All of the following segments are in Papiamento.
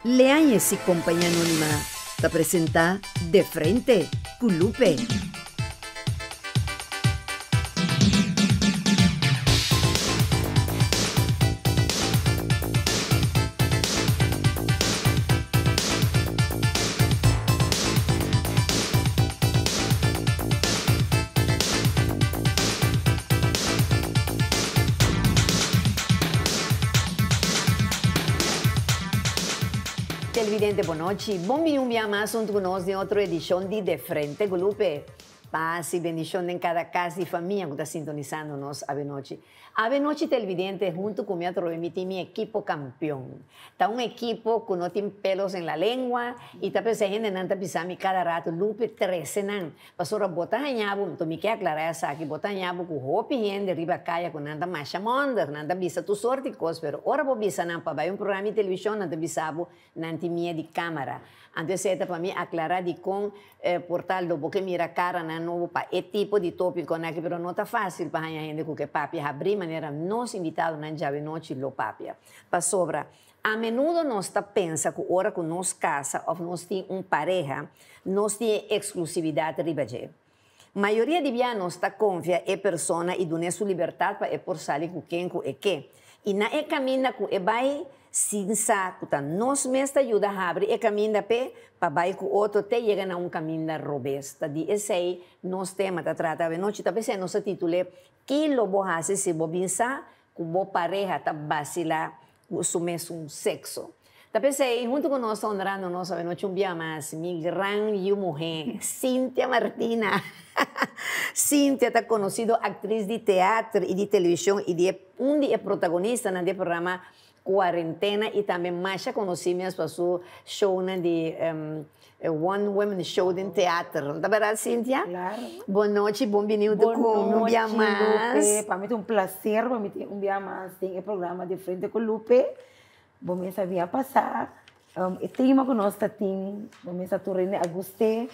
Leáñez y Compañía Anónima ta presenta De Frente cu Lupe. Televidente bonochi, bon bini un bia mas hunto cu nos den otro edicion di De Frente cu Lupe. Paz y bendicion den cada cas y famia cu ta sintonisando nos avenochi. Avenochi televidente hunto cu mi atrobe mi tin mi ekipo campeon. Ta un ekipo cu no tin pelos en la lengua y ta p'esey hendenan ta bisa mi cada rato Lupe trece nan pasobra bo ta haña bo, enton mi ke aclara esaki, bo ta haña bo cu hopi hende riba caya cu nan ta masha mondig, nan ta bisa tur soort di cos pero ora bo bisa nan pa bay un programa di television nan ta bisa bo Nan tin mie di camara. Anto esei ta pa mi aclara dicon por tal lo bo ke mira caranan nobo pa e tipo di topiconan aki, pero no ta facil pa haña hende cu ke papia habri manera nos invitadonan djawe nochi lo papia. Pasobra a menudo nos ta pensa cu ora cu nos casa of nos tin un pareha, nos tin e exclusividad riba dje. Mayoria di bia nos ta confia e persona y dun'e su libertad pa e por sali cu ken cu e ke. Y na e caminda cu e bay, sin sa cu ta nos mes ta yuda habri e caminda p'e pa bay cu otro te yega na un caminda robes. Ta di esey nos tema ta trata awenochi. Ta p'esey nos a titul'e Ki lo bo haci si bo bin sa cu bo pareha ta bacila cu su mesun sexo? Ta p'esei, huntu ku nos ta honrando nos awenochi un bia mas, mi gran yu muhé, Cynthia Martina. Cynthia ta konosido aktris di teater i di televishon i di e un di e protagonistanan di e programa Kuarentena i tambe masha konosí mes pa su shownan di One Women Show den teater. No ta bèrdat, Cynthia? Claro. Bon nochi, bon bini huntu ku mi un bia mas. Bon nochi, Lupe. Pa mi ta un plaser pa mi tin un bia mas den e programa De Frente ku Lupe. Bo mes a bia pasá e tema ku nos ta tin, bo mes a tur hende a gust'é,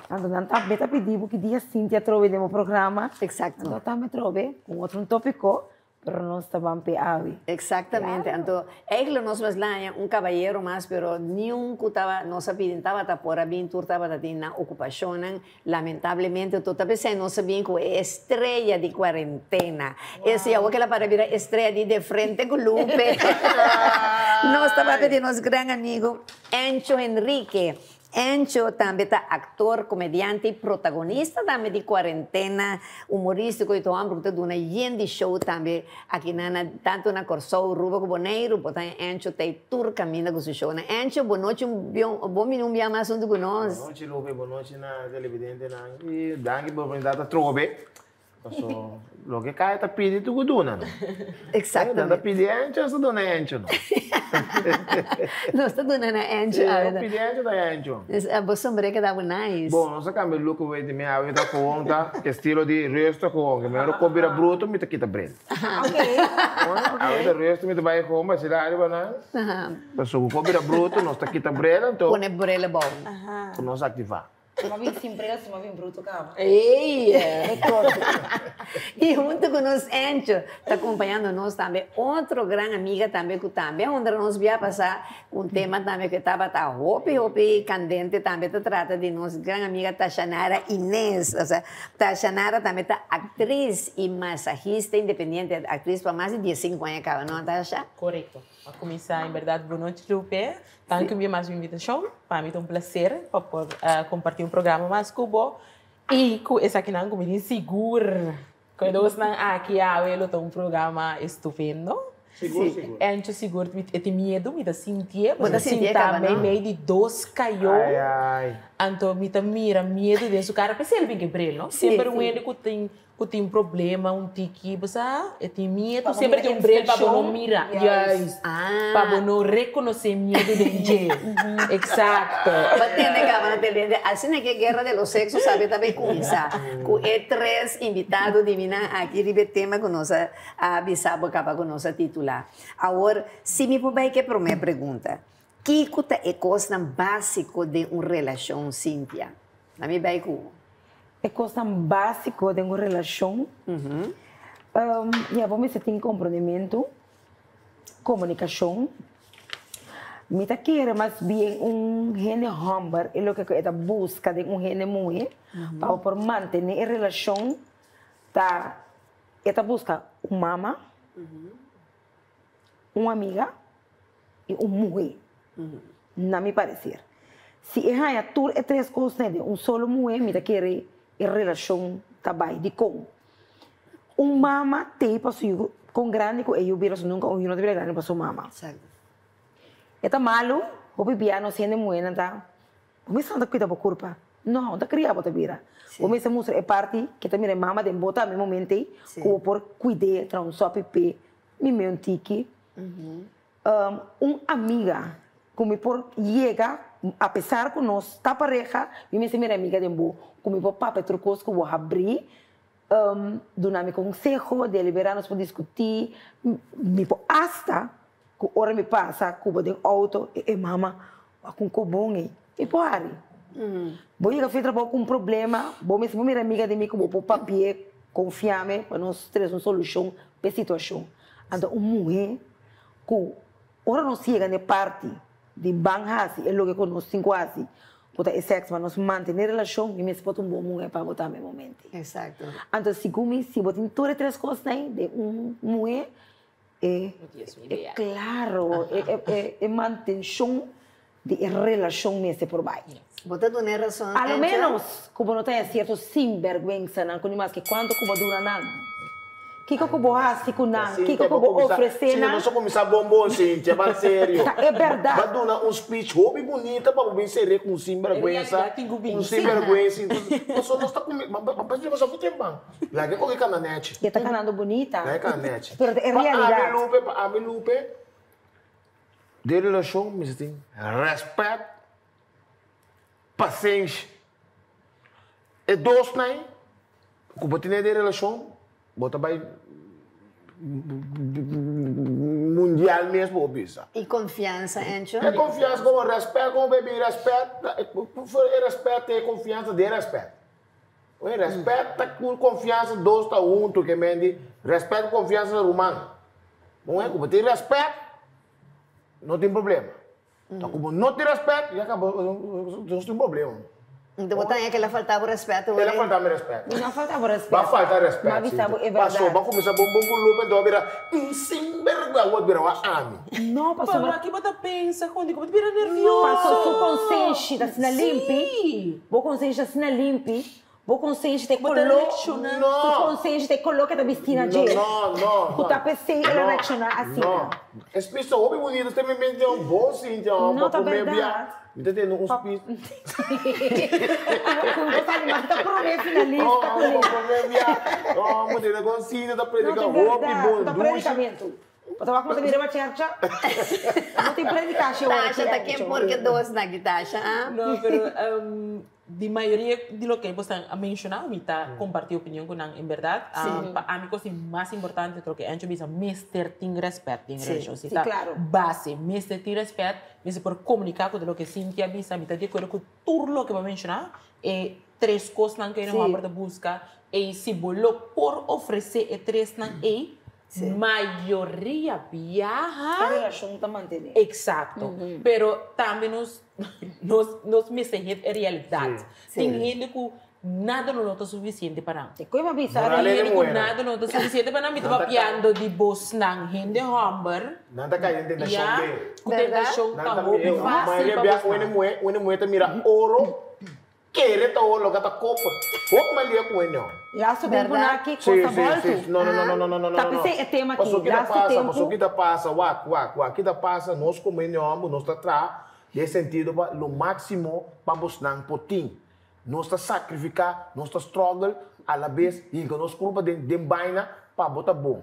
anto nan tambe ta pidi bo ki dia Cynthia atrobe den bo programa. Exacto. Anto tambe atrobe ku otro un tópiko, pero nos ta ban p'e awe. Exactamente, anto eigenlijk nos mes laña un kabayero mas, pero niun ku taba nos a pidi tabata por a bin, tur tabata tin nan okupashonnan. Lamentablemente to ta p'esei nos a bin ku e estrella di cuarentena. Esei awor kila para bira estrella di De Frente ku Lupe. Nos ta papia di nos gran amigo Encho Henrique. Encho tambe ta actor, comediante y protagonista tambe di Cuarentena Humoristico y ta homber ku ta duna yen di show tambe aki na na tanto na Kòrsou, Aruba ku Boneiru. Bo ta Encho ta e tur kaminda ku su shownan. Encho, bo nochi un bion, bon bini un bia mas huntu ku nos. Bo nochi Lupe, bo nochi na televidentenan y danki pa oportunidad atrobe. Paso loke kaya ta pidi tu ku duna no. Exactamente. Nan ta pidi Encho, nos ta duna Encho no. Nos ta duna na Encho awe. Si, pidi Encho ta Encho. Bo sombré keda bo nice. Bon, nos a kambia look away di mi awe mi ta gewoon ta estilo di rustig gewoon. Ke mero ko bira bruto mi ta kita bril. Ok. Awe ta rustig mi ta bai gewoon basila ariba nan. Paso ku ko bira bruto nos ta kita bril anto. Pone bril abou. Ku nos aktivá. Suma bin sin bril, suma bin bruto kaba. Ey! Y hunto cu nos Encho ta acompañando nos tambe otro gran amiga tambe cu tambe a honra nos bia pasa cu un tema tambe cu tabata hopi hopi candente tambe ta trata di nos gran amiga Tashanara Inez. Osea Tashanara tambe ta actriz y masajista independiente, actriz pa mas di diesinco aña caba, no Tasha? Corecto. Pa cuminsa en berdad bon nochi Lupe, danki un bia mas pa invitacion, pa mi ta un placer pa por comparti un programa mas cu bo y cu esakinan cu mi tin sigur cu e dosnan aki awe lo ta un programa estupendo. Sigur sigur. Encho sigur mi e tin miedu mi ta sintié, Bo ta sintié sinta caba no? meimei di dos cayo Ai ai. anto mi ta mira miedu den su cara, p'esei el bin ke bril no, semper un hende cu tin Ku tin problema un tiki bo sa e tin miedu semper tin un bril pa bo no mira juist pa bo no rekonosé miedu den dje eksakto. Bo tende kaba no tende asina ke guerra de los sexos sabi ta bay kuminsá ku e tres invitado di mi nan aki riba e tema ku nos a bisa bo kaba ku nos a titulá awor si mi por bay ke promé pregunta kiko ta e kosnan básiko den un relashon Cynthia na mi bay ku. E kosnan básiko den un relashon, ya bo mester tin komprondementu, komunikashon, Mi ta kere mas bien un hende hòmber e loke ku e ta buska den un hende muhé pa bo por mantené e relashon ta e ta buska un mama, un amiga i un muhé, na mi pareser. Si e haña tur e tres kosnan den un solo muhé mi ta kere e relashon ta bai. Dikon? Un mama t'ei pa su yu kon grandi ku e yu bira su nunka un yu no ta bira grandi pa su mama. E ta malu, hopi bia nos hende muhénan ta, Bo mester no ta kuida bo kurpa. No, no ta kria bo ta bira. Bo mester mustra e parti ke ta mira e mama den bo tambe momento ei ku bo por kuid'é, traha un sòpi p'e, mim'é un tiki. Un amiga ku mi por yega, apesar ku nos ta pareha, mi mester mira e amiga den bo, ku mi por papia tur kos ku bo habrí, Duna mi konseho, deliberá nos por diskutí, mi por asta ku ora mi pasa ku bo den outo e e mama wak un kobon ei, mi por hari. Bo yega fin trabou ku un problema, bo mester por mira amiga di mi ku bo por papi'é, konfia mi pa nos trese un solushon pa e situashon. Anto un muhé ku ora nos yega na e parti di ban hasi e loke ku nos tin ku hasi, ku ta e sèks, pa nos mantené relashon, mi mester por ta un bon muhé pa bo tambe momenti. Exacto. Anto segun mi, si bo tin tur e tres kosnan ei den un muhé, e e klaro, e e mantenshon di e relashon mester por bai. Bo ta duna e rason, A lo Ancha? ménos ku bo no ta haña sierto sinbèrgwensanan ku ni maske kuantu ku bo duna nan. Kiko ku bo hasi ku nan? Kiko ku bo ofresé nan? Nos a kuminsá bon bon, Cynthia, ban serio. Ta e bèrdat. Ba duna un speech hopi bunita pa bo bin ser'é ku un sinbèrgwensa, un sinbèrgwensa. Pasobra nos ta kuminsá, ban pensa ku tempu ban. Laga e koke kana nèchi. E ta kanando bunita. Laga e kana nèchi. Pero ta e realidat. Pa ami Lupe, pa ami Lupe, den relashon mester tin rèspèt, pasenshi. E dosnan ku bo tene den relashon, bo ta bai mundial mes bo bisa. I konfiansa, Encho? E konfiansa komo rèspèt, komo bay bin rèspèt, e rèspèt ta e konfiansa den rèspèt. Oye, rèspèt ta ku konfiansa dos ta huntu, ke men di rèspèt ku konfiansa ta ruman. Bon, ku bo tin rèspèt, no tin problema. Ta ku bo no tin rèspèt, ya kaba nos tin problema. Enton bo ta haña ku el a falta bo rèspèt El a falta mi rèspèt. Mi no a falta bo rèspèt. Bo a falta rèspèt, Mi a bisa bo e bèrdat. Paso, bo a kuminsá bon bon ku Lupe, enton bo a bira un sinbèrgua, bo a bira wak ami. No, pasobra. Pero aki bo ta pensa kon di ku bo ta bira nervioso. Paso su konsenshi ta asina limpi, bo konsenshi ta asina limpi, Bo konsenshi ta e koló, su konsenshi ta e koló ke ta bisti na dje. No, no, Ku ta p'esei el a reakshoná asina. No. E speech ta hopi bunito, te mi mente un bon sinti, un No, ta pa promé bia. bèrdat. Mi ta tende un speech. Ku bo sa di mas ta promé finalista ku No, pa promé bia. No, mi tende kon Cintia ta No, prediká ta hopi bèrdat. bon, Ta dushi. predikamentu. Bo ta wak ku bo ta bira bachercha? No tin predikashi awor Tasha aki, ta ken Encho. por ke dos na ki Tasha, ah? No, pero Di mayoria di loke bo a menshoná, mi ta kompartí opinion ku nan. En bèrdat, pa ami kos di mas importante ta loke Ancho bisa, mester tin rèspèt den relashon. Si ta base, mester tin rèspèt, mester por komuniká ku ta loke Cynthia a bisa. Mi ta di akuerdo ku tur loke bo a menshoná. E tres kosnan ku e hòmber ta buska, ei si bo lo por ofresé e tresnan ei, Mayoria biaha. E relashon ta mantené. Eksakto. Pero tambe nos nos nos mester hit e realidat. Tin hende ku nada lo no ta sufisiente pa nan. Te koe bo bisa. Tin hende ku nada lo no ta sufisiente pa nan. Mi ta papiando di bosnan hende hòmber. Nan ta kai den tentashon be. Ku tentashon ta hopi fásil pa bosnan. Mayoria biaha un muhé ta mira oro. Kere ta oro loke ta koper. Hopi mal dia ku hende. Lastu tempu na aki kos ta boltu. No no no no no no no. Ta pesey e tema aki. Paso kita Lastu pasa, tempu. paso kita pasa, wak wak wak kita pasa nos komo hende homber nos ta traha den sentido pa lo maximo pa bosnan por tin. Nos ta sacrifica, nos ta struggle alabes hinka nos kurpa den den baina pa bo ta bon.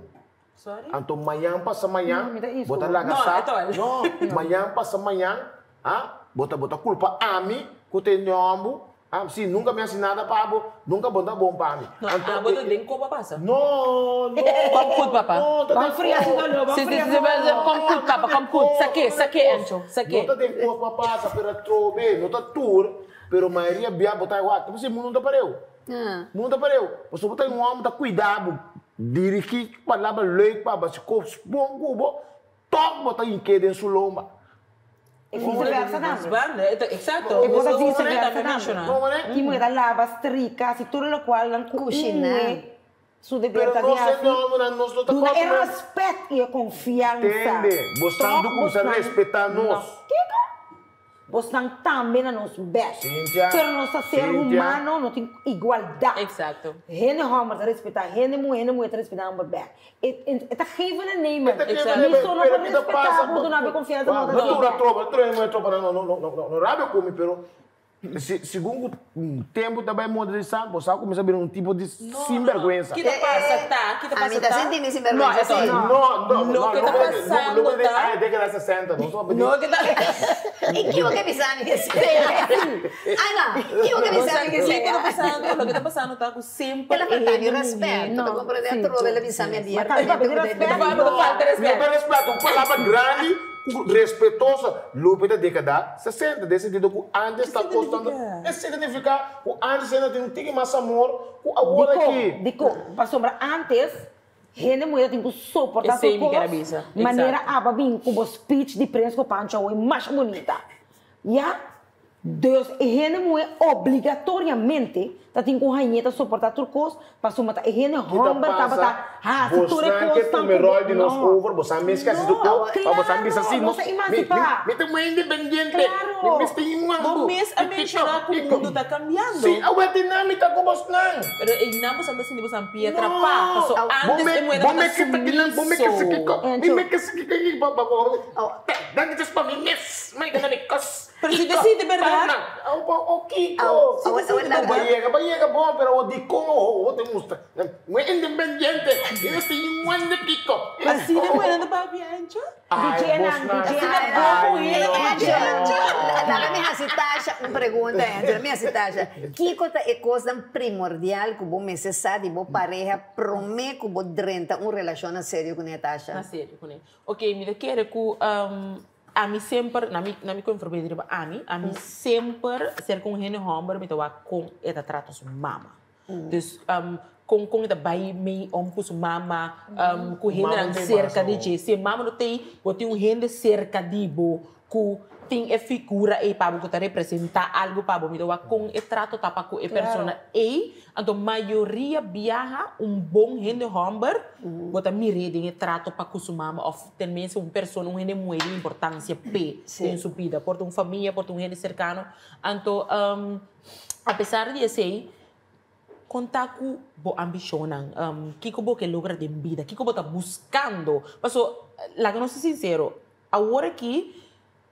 Sorry? Anto mañan pasa mañan No, mi ta bo ta laga No, sa e tol. no mañan pasa mañan ah bo ta bo ta kulpa ami ku ta e ñòmbu ah si nunka mi hasi nada pa bo nunka bo ta bon pa mi No, anto abo ta den kopa pasa. no no Kom goed papa. no ta Ban den fria kos si doló, ban Si, si, fria si, si doló. kom goed papa, kom goed. Saké, saké Encho, saké. No ta den kos pa pasa pero atrobe no ta tur pero mayoria bia bo ta wak ta pasobra mundu no ta pareu. Mundu ta pareu pasobra bo ta un hòmber ta kuida bo Dirigí palabra leuk pa bo, si kos bon ku bo, tòg bo ta hink'é den su lomba. E viceversa tambe. Banda, exacto. E por ta Bo viceversa tambe tambe. menciona. Como ne? Ki muhé ta laba, strika, hasi tur lokual nan ku un Kushiná. muhé su deber Pero ta di nos hasi. no, nos no ta Duna e kòrda. rèspèt i e konfiansa. Tende, bosnan Tòg do kuminsá bosnan respetá nos. No. Kiko? Bosnan tambe na nos bèst. Cynthia, Pero nos ta ser Cynthia. humano, no tin igualdat. Exacto. Hende hòmber ta respetá hende muhé, hende muhé ta respetá hòmber bèk. E, e, e ta geven en nemen. E ta geven en Mi nemen, so no pero por kita respetá pasa, bo, duna bo konfiansa, Wak, no ta no tur bèk. atroba, tur hende atroba, no, no, no, no, no rabia ku mi, pero si, segun ku tempu ta bai modernisá, bo sa kuminsá bira un tipo di sinbergüensa. Kita pasa ta, kita A pasa mi ta ta. sinti mi sinbergüenza, No, sí. eso No, no, Lo no, que no, ta no, pasando no, no, ta- ay, década 60, no, so, No, que ta. I kiko ke bisa mi ke sea? Ana, kiko ke bisa mi ke Kiko ta sea? pasando, loke ta pasando ta ku semper El a falta mi hende muhé. rèspèt. No, Ta komprendé sí. atrobe el a bisa mi Ma tambe papia di abiertamente. rèspèt. Pa falta Mi rèspèt. ta rèspèt, un palabra grandi, respetosa. Lupe ta década 60, den sentido ku antes ta kostando. Esei ta nifiká ku antes hende tin un tiki mas amor ku awor Dikon? aki. Dikon? Pasobra antes hende muhé ta tin ku soportá Esei tur mi ker a kos, bisa. manera Exacto. aba bin ku bo speech di Prins ku Pancho awor masha bunita. Ya? Dus e hende muhé obligatoriamente ta tin ku hañ'é ta soportá tur kos pasobra ta e hende Ki ta hòmber pasa? tabata hasi tur e Bosnan ke kosnan tuma e ku ròl di nos no. over, bosan mes ke hasi tur kos, No, pa bosan bisa claro, si, nos nos a mi, mi, emansipá. mi ta muy independiente, Claro. mi mes ta un Bo ambu, mes a mi kiko, menshoná ku kiko. mundu ta kambiando. Si, awe dinámika ku bosnan. Pero einan bosan ta sinti bosan pia trapá. Paso Bo antes me, e muhé bo tabata me ke ta kinan, bo me ke si kiko, mi Encho. me ke si kiko, bo, bo, bo, dan dit is pa mi mes, mi gana mi kos. Pero si te sinti berdad. O, o Kiko. Au, au, au, Ba yega, ba yega bon, pero o di kon o o te mustra. Muy independiente. Yo estoy igual de Kiko. Asina de muhé nan ta papia, Encho? Ai, DJ nan, bosnan. DJ nan. Ai, Muhé no. Encho, laga mi hasi Tasha un pregunta, Encho. Laga mi hasi Tasha. Kiko ta e kosnan primordial ku bo mester sa di bo pareha promé ku bo drenta un relashon na serio kuné, Tasha? Na serio kuné. Ok, mi ta kere ku Ami semper, na mi, na mi kon verbeteri riba ami, ami semper ser ku un hende hòmber mi ta wak kon e ta trata su mama. Dus kon kon e ta bai mei om ku su mama, ku hendenan serka di dje. Si e mama no t'ei, bo tin un hende serka di bo ku tin e figura ei pa bo ku ta representá algu pa bo. Mi ta wak kon e trato ta pa ku e persona ei. Anto mayoria biaha un bon hende hòmber bo ta mir'é den e trato pa ku su mama òf ten mense un persona, un hende muhé di importansia p'e den su bida. Por ta un famia, por ta un hende serkano. Anto apesar di esei konta ku bo ambishonnan, kiko bo ke logra den bida, kiko bo ta buskando. Paso laga nos ta sinsero, awor aki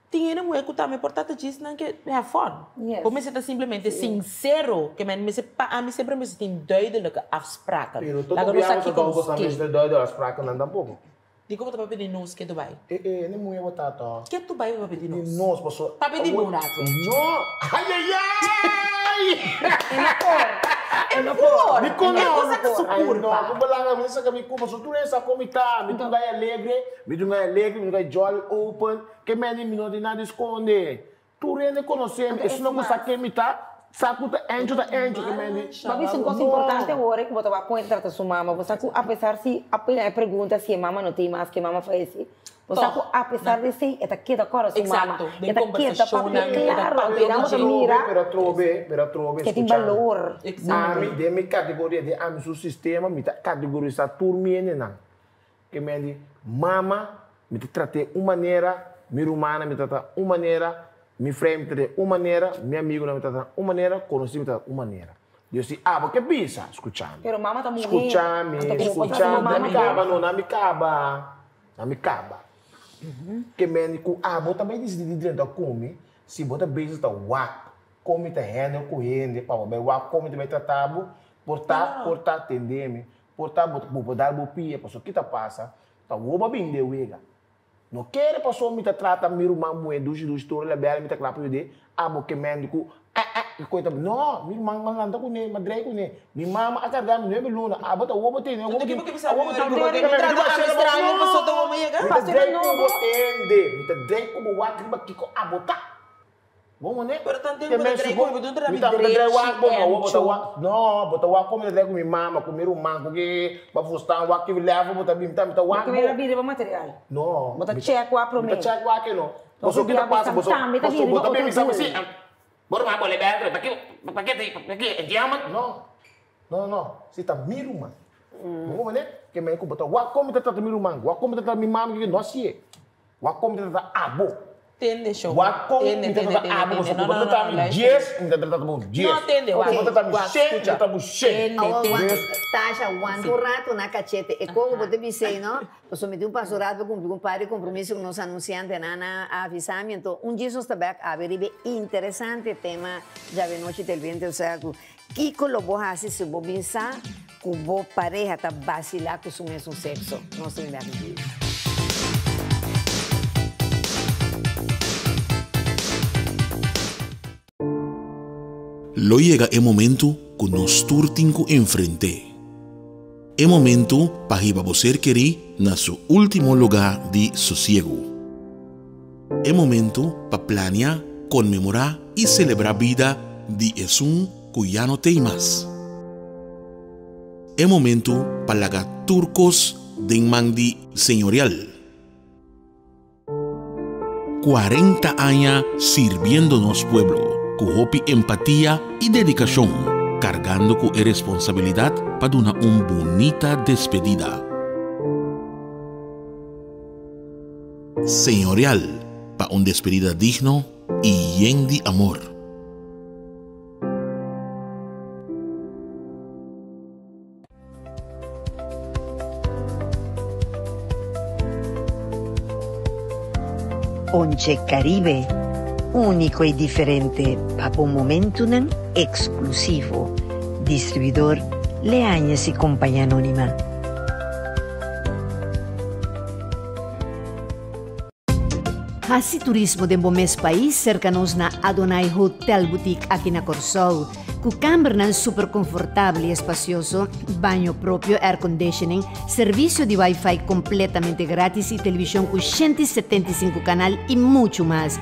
Tin hende muhé ku tambe por ta ta djis nan ke have fun. Yes. Bo mester ta simplemente sincero, ke men mester pa ami semper mester tin duidelijke afspraken. Pero todo Laga nos biaha sa bo ta kiko dou nos boso ke. mester duidelijk afsprakennan tampoco. Dikon bo ta papia di nos ke Dubai? E e hende muhé bo ta to. Ke Dubai bo papia di Di nos? nos paso. Papia di bo un rato. No! Ayayay! E no por. E no por. Mi kono. E cosa ku su Ay, no, kurpa. ku balanga mi sa mi kurpa, so tur esa komi ta, mi ta un guy alegre, mi ta un guy alegre, mi ta un guy jolly, open, ke mende mi no tin nada di skonde. Tur hende konosé mi, esun ku sa ken mi ta, sa ku ta Encho ta Encho, ke mende. Bo bisa un kos importante awor ku bo ta wak kon e trata su mama, bo sa ku apesar si a pone e pregunta si e mama no tin mas, ke mama fayesé, Bo sa ku apesar di esei e ta keda kòrda su mama. Exacto, E den ta keda papia kombersashonnan, e ta klaro. papia Anto ku nan dje. mira Pero atrobe, pero atrobe, ke tin skuchami. balor. Exacto. Ami, den mi kategoria, den ami su sistema, mi ta kategorisá tur mi hendenan. Ke mi a di, mama, mi ta trat'é un manera, mi rumannan mi ta trata un manera, mi frei mi ta trata un manera, mi amigunan mi ta trata un manera, konosí mi ta trata un manera. Dios di, Abo ke bisa? Skuchami. Pero mama ta muhé. Skuchami, Anto ku bo skuchami. mama Na mi kaba no, na mi kaba. Na mi kaba. Ke mende ku abo ta bai disidí di drenta ku mi, si bo ta bezig ta wak kon mi ta handle ku hende, pa bo bai wak kon mi ta bai trata bo, por ta, por ta tende mi, por ta bo bo por dal bo pia, pasobra ki ta pasa, ta wobo a bini den wega. No kere pasobra mi ta trata mi ruman muhé dushi dushi tur la bèl mi ta kla pa yud'é, abo ke mende ku eh eh e koe ta no, mi ruman m'a lanta kuné, m'a drei kuné, mi mama a karga mi nuebe luna, abo ta wobo tene, wobo tene, abo bo tene, Mi trata ami straño pasobra ta wobo yega. Mi ta drei ku bo tende, mi ta drei ku bo wak riba kiko abo ta. Bo mone? Pero tanten Te bo ta men drei sigur, ku mi, bo ta mi mi ta mi ta drei wak bo, drechi no, bo ta encho. wak, no, bo ta wak kon mi ta drei ku mi mama, ku mi ruman, ku ke ba fustan wak ki level bo ta bin, mi ta mi ta wak Bo bo. ta bira riba material. No. Bo ta check wak promé. Mi ta check wak e no. Boso kita pasa, boso, boso, bo ta bisa mi si. Bo ruman bo lebe adre, paki, paki, paki, entiaman? No, no, no, si ta mi ruman. Bo comprende? Ke men ku bo ta wak kon mi ta trata mi ruman, wak kon mi ta trata mi mama, no hasié. Wak kon mi ta trata abo. Tende show. Wak kon Tende, mi ta tende, trata tende, abo, tende. pasobra No, ku bo no, ta trata no, mi luister. dies, mi ta trata bo dies. No, tende, Ku wak, bo ta trata mi wak, shen, mi ta skucha. trata bo shen. Tende, Awor, tende. wak, Tasha, wanta un rato na kachete. E kon ku bo ta bis'ei, no? Pasobra mi tin un pastoraat pa kumpli ku un par di kompromiso ku nos anunsiantenan a avisá mi. Anto, un djis nos ta bèk awe riba e interesante tema djawe nochi televidente, osea ku kiko lo bo hasi si bo bin sa ku bo pareha ta basilá ku su mesun sekso. Nos ta bin bèk un djis. Lo yega e momentu ku nos tur tin ku enfrent'é. E momentu pa hiba bo ser kerí na su último lugá di sosiegu. E momentu pa plania, konmemorá i selebrá bida di esun ku ya no t'ei mas. E momentu pa laga tur kos den man di Señorial. 40 aña sirbiendo nos pueblo ku hopi empatia i dedikashon, kargando ku e responsabilidat pa duna un bunita despedida. Señorial pa un despedida digno i yen di amor. Ponche Caribe, úniko i diferente pa bo momentunan eksklusivo. Distribuidor Leañez y Compañía Anónima. Hasi turismo den bo mes pais serka nos na Adonai Hotel Boutique aki na Kòrsou. Ku kambernan super konfortabel i espasioso, baño propio, air conditioning, servisio di wifi kompletamente gratis i televishon ku 175 kanal i muchu mas.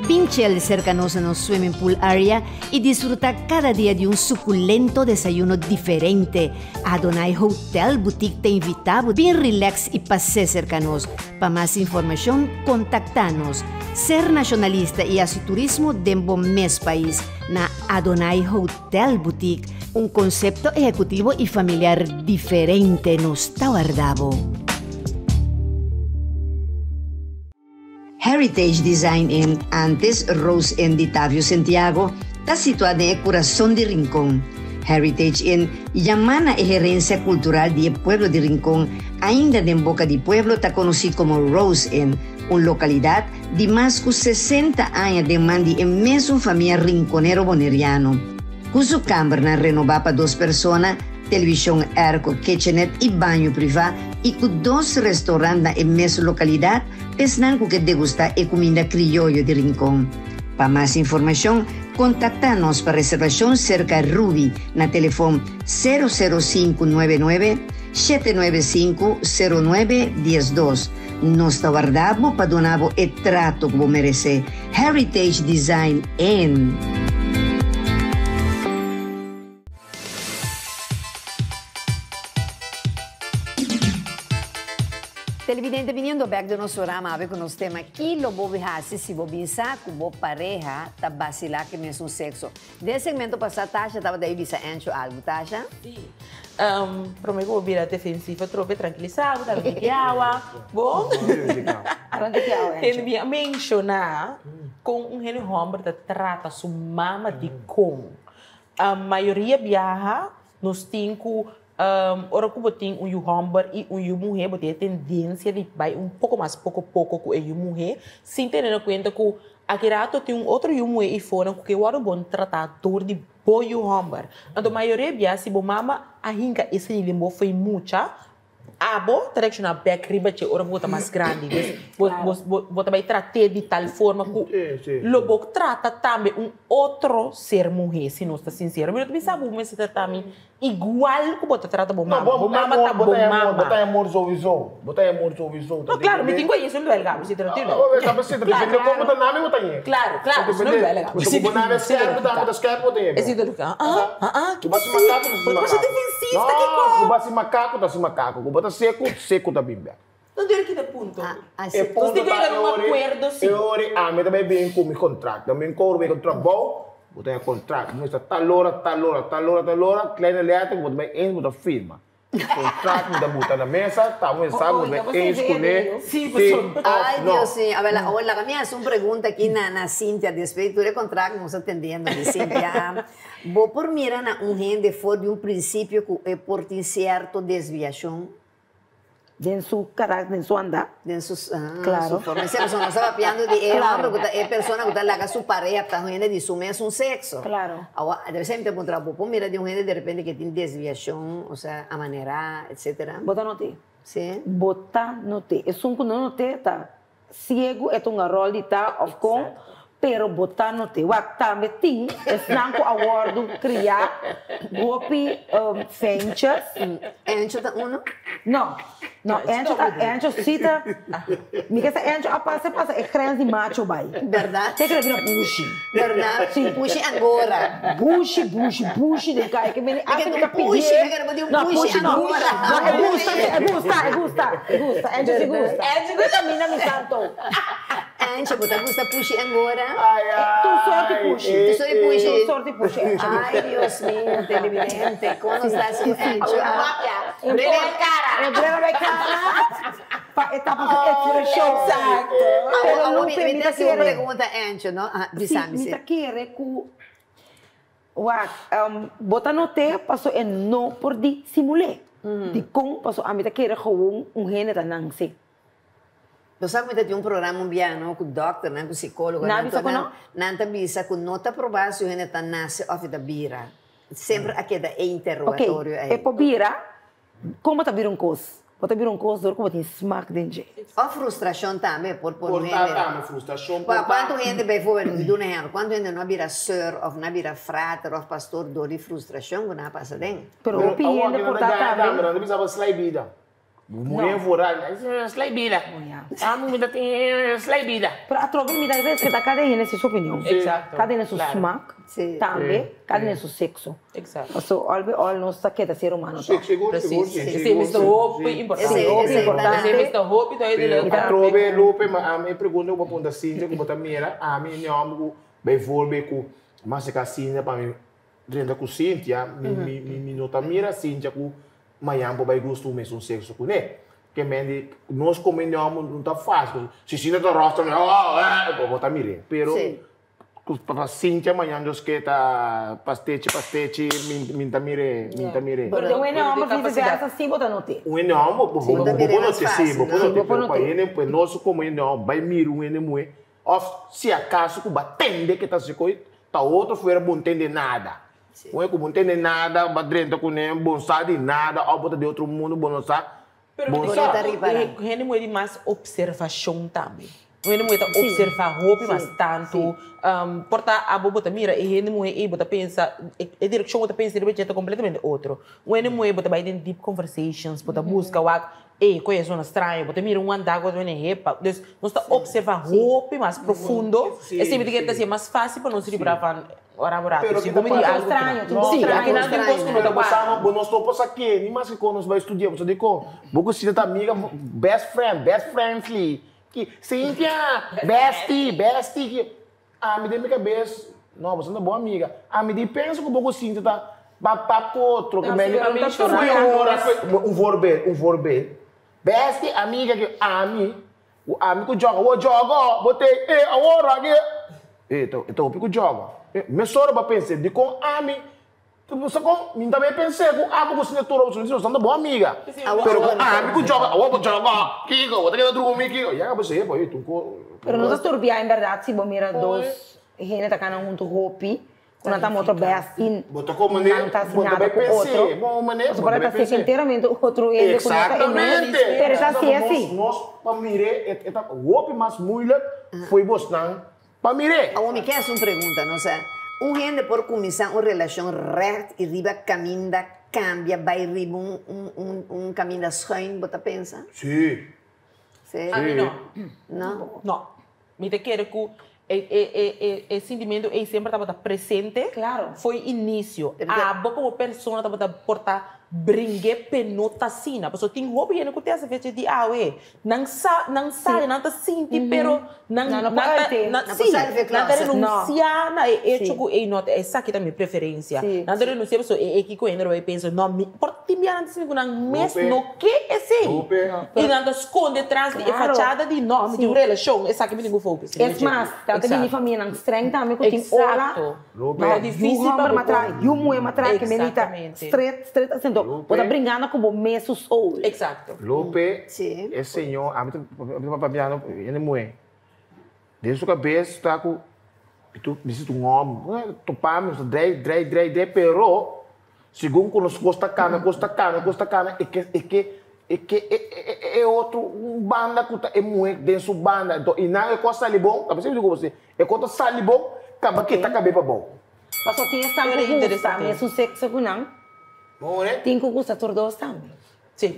Bin chel serka nos na nos swimming pool area i disfrutá kada dia di un sukulento desayuno diferente. Adonai Hotel Boutique ta invitá bo bin relax i pas'é serka nos. Pa mas informashon kontaktá nos. Ser nashonalista i hasi turismo den bo mes pais na Adonai Hotel Boutique, un konsepto ehekutivo i familiar diferente nos ta warda bo. Heritage Design Inn, antes Rose Inn di Tavio Sentiago, ta situá den e kurason di Rincon. Heritage Inn yamá na e herensia kultural di e pueblo di Rincon, ainda den boka di pueblo ta konosí komo Rose Inn, un lokalidat di mas ku 60 aña den man di e mesun famia rinkonero boneriano. Ku su kambernan renobá pa dos persona, televishon airco, kitchenet i baño privá i ku dos restorant na e mesun lokalidat, esnan ku ke degustá e kuminda krioyo di Rincon. Pa mas informashon, kontaktá nos pa reservashon serka Ruby na telefon sero sero sinku nuebe nuebe, shete nuebe sinku, sero nuebe, diesdos. Nos ta warda bo pa duna bo e trato ku bo meresé. Heritage Design Inn. Televidente biniendo bek den nos programa awe ku nos tema Ki lo bo hasi si bo bin sa ku bo pareha ta basilá ku e mesun sekso? Den e segmento pasá Tasha tabata ei bisa Encho algu. Tasha? Sí. Promé ku bo bira defensivo trobe trankilisá bo ta bebe ki awa. Bon? Durante ki awa, Encho? Mi a menshoná kon un hende hòmber ta trata su mama dikon. Mayoria biaha nos tin ku Ora ku bo tin un yu hòmber i un yu muhé, bo tin e tendensia di bai un poko mas poko poko ku e yu muhé, sin tene na kuenta ku aki rato tin un otro yu muhé eifonan ku ke wòrdu bon tratá dor di bo yu hòmber. Anto mayoria bia si bo mama a hinka esei den bo fo'i mucha, abo ta reakshoná bèk riba dje ora ku bo ta mas grandi. Dus bo bo bo ta bai trat'é di tal forma ku lo bo trata tambe un otro ser muhé, si nos ta sinsero. Mi no ta bisa bo mester trata mi Igual ku bo ta trata bo mama. Bo mama ta bo mama. Bo ta amor souiso. Bo ta amor souiso. No, claro, mi tin ku ayi su duel gabo si tra tuurlijk. Depende kon bo ta nami bo ta ayi. Claro, claro, su no duel gabo. Pasobra bo nami skerp bo ta skerp bo ta ayi. Esi duel gabo. Ah, ah, ah. Ku bo ta makaku ta si Bo ta defensista kiko. No, ku bo ta makaku ta si makaku. Ku bo ta seku, seku ta bin bek. No debe kita punto. E punto Nos tin ku ta yega na un e ori. akuerdo. sí. E ora ami ta bai bin ku mi kontrakt. Mi kobra mi kontrakt bou, bo ta haña kontrakt. Mi ta tal ora, tal ora, tal ora, tal ora, kleine letter, bo ta bai eens, bo ta firma. Kontrakt mi ta buta na mesa, ta un sa, bo ta bai eens kuné, Sí, sí pasobra. òf Ay, no. Dios mío. A ver, la, mi hasi un pregunta aki na Cynthia, despues di tur e kontrakt nos atendiendo di Cynthia. Bo por mira na un hende for di un prinsipio ku e por tin sierto desviashon? Den su karakter, den su andá. Den su, Claro. su forma. Esei persona nos ta papiando di e Claro. homber ku ta e persona ku ta laga su pareha pa un hende di su mesun sekso. Claro. Awa, debe ser mi ta puntra, bo por mira di un hende de repente ku tin desviashon, osea, a manera, etcétera? Bo ta not'é. Sí. Bo ta not'é. Esun ku no not'é ta Siegu e ta un ròl di ta òf kon, pero bo ta not'é. Wak, tambe tin esnan ku a wòrdu kriá hopi fèntjes. Encho ta uno? No, no, Encho ta, Encho sí ta, mi ke sa Encho a pasa pasa e grens di macho bai. Bèrdat? Te kere bira bushi. Bèrdat? Sí. Bushi angora. Bushi, bushi, bushi den kai. Ke meni Mi asta ke mi ta un pushi, pidié. mi ke bo di un No, pushi pushi no. angora. No, e gusta, e gusta, e gusta, e gusta. Encho sí gusta. Angie E camina mi santo. Angie, bo ta gusta pushi angora? Ai, ai. Tur sorti pushi. Tur sorti pushi. Tur sorti pushi, Angie gusta. Ay, Dios mío, televidente, con nos ta su Angie? E breve bai cara pa e tapa su expresión. Exacto. Pero Awor, Lupe, mi mi ta ta hasi un kere. pregunta, Angie, no? Ah, Sí, bisa mi, mi sí. ta kere ku Wak, bo ta not'é paso e no por disimul'é. Dikon? Paso ami ta kere gewoon un hende ta nanse. Bo sa ku mi ta tin un programa un bia no ku dòkternan, ku sikólogonan, Nan a bisa ku no? Nan ta bisa ku no ta probá si un hende ta nase òf e ta bira. Semper a keda e Oké, interrogatorio ei. e por bira. Kon bo ta bira un kos? Bo ta bira un kos dor ku bo tin smak den dje. Òf frustrashon tambe por pone un Por ta hende. tambe frustrashon por ta. Kuantu hende, bijvoorbeeld, mi duna un ehèmpel, kuantu hende no a bira sùr òf no a bira frater òf pastor dor di frustrashon ku nan a pasa den? Pero hopi hende por ta tambe. Nan ta bisa bo slai bida. Muhé vooral, slai bida. Amo mi ta tin slai bida. Pero atrobe mi ta respeta kada hende su opinion. Exacto. Kada hende su Claro. smak Sí. tambe, kada hende su sexo. Exacto. Paso all by all nos ta keda ser humano Sí, toch. sigur, sigur, Precies. sí, Esei sigur, mester sí, hopi sí. importante. Esei- Hopi esei importante. Esei mester hopi duidelijk. Atrobe, Lupe, ma ami e pregunta ku bo a punta Cynthia ku bo ta mira, ami e hòmber ku bijvoorbeeld ku mas e ka Cynthia pa mi drenta ku Cynthia, mi mi mi no ta mira Cynthia ku mañan bo bai gusta un mesun sexo kuné. Ke men di nos komo hende hòmber no ta fásil. Si Cynthia ta ròsta mi, oh, eh, bo ta mir'é. Pero ku pa Cynthia mañan Dios ke ta pastechi pastechi mi mi ta mir'é, mi ta mir'é. Pero den un hende hòmber Capacidad. viceversa sí bo ta not'é. Un hende hòmber bo bo ta bo mir'é por mas not'é, sí, fásil, bo por no? not'é. Bo por Pero pa not'é. hende, pues nos komo hende hòmber bai mira un hende muhé òf si akaso ku bo a tende ke ta hasi kos ta otro fuera bo no tende nada. Oe ku bo no tende nada, bo a drenta kuné, bo no sa di nada, òf bo ta di otro mundu, bo no sa. Pero Bo mi no ta sa. ta ripará. Hende muhé di mas opservashon tambe. Un hende muhé ta opservá hopi mas tantu. Por ta abo bo ta mira e hende muhé ei bo ta pensa, e direkshon bo ta pensa riba dje ta kompletamente otro. Un hende muhé bo ta bai den deep conversations, bo ta buska wak, ey, koe e zona straño, bo ta mira un andá ku otro hende hepa. Dus nos ta observá hopi mas profundo. Esei mi ta kere ta hasié mas fásil pa nos ripará van ora bo rato. Pero Si ki bo ta mira pasa? algu Straño, ki tin no. kos Sí, straño. akinan tin kos ku no ta Pero bo wak. sa, bo nos no por sa ke, ni maske kon nos bai studia, bo sa dikon. Bo ku sinta ta amiga, best friend, best friendly. Ki, Cynthia, bestie, bestie. Ki, ami den mi kabes, no, bo sa ta bo amiga. Ami di pensa ku bo ku Cynthia ta papá ku otro, ku meni, Ami fui ora, un voorbeeld, un voorbeeld. Bestie, amiga, ki ami, ku ami ku joga, wo joga, bo te, eh, awor aki. E ta, e ta hopi ku joga. Mesora bo a pens'é, dikon ami, bo sa kon, mi tambe a pens'é ku abo ku sinti tur abo, nos ta bo amiga. Pero ku ami ku joga, awor bo joga, kiko, bo ta keda drumi, kiko. Ya bo s'e, bo, tun ko. Pero no ta turbiá en bèrdat si bo mira dos hende ta kana huntu hopi, ku nan ta otro bestie, Bo ta kon manera, nan ta hasi bo ta nada bai ku pens'é, otro. bon manera, Pasobra bo ta por bai ta pens'é. enteramente otro hende ku no ta e mes. Exactamente. Pero ta hasi así. Nos pa mir'é, e ta hopi mas moeilijk fo'i bosnan Pa mir'é. Awor mi ke hasi un pregunta, no? Osea, un hende por kuminsá un relashon règt i riba kaminda kambia bai riba un un un kaminda schuin, bo ta pensa? Sí. Sí? Ami no. No? No. Mi ta kere ku e e e e e sintimentu ei semper tabata presente. Claro. Fo'i inisio. Pero ta- Abo komo persona tabata por ta. bring'é p'e no ta asina. Pasobra tin hopi hende ku te hasi fecha di awe. Nan sa, nan sa, nan ta sinti, pero nan, Nan no nan por ta, uite. nan, Nan por sí, sali for e nan ta closet. renunsiá na e echo Sí. ku ey no ta esaki ta mi preferensia. Sí. Nan ta renunsiá pasobra e eki ku hende lo bay pensa, no, mi por tin bia nan ta sinti ku nan mes Lupe. no ke esey. Lupe. I nan ta skonde tras di e Claro. fachada di no, mi tin un relashon, esaki mi tin ku focus. Es mas, ta ta bini famianan streng tambe ku tin ora. Exacto. Lupe. Ta Yu difícil pa hòmber bo matra, por- yu muhé matra, ke menita Exactamente. straight, straight asina. Bo ta Lupe. bringando ku bo mes su soul. Exacto. Lupe, Sí. e señor, ami ta ami ta papiando hende muhé. Den su kabes ta ku mi tu mi situ un hòmber, topa mi, nos ta drei, drei, drei, drei, pero segun ku nos kos ta kana, kos ta kana, kos ta kana, e ke e ke e ke e e e otro un banda ku ta e muhé den su banda. Enton i nan e kos sali bon, ta p'esei mi di ku bo si, e kos ta sali bon, kaba kita kab'é pa bou. Pasobra tin esnan Pero ku gusta interesante. mesun sekso ku nan, More? tin ku gusta tur dos tambe. Sí.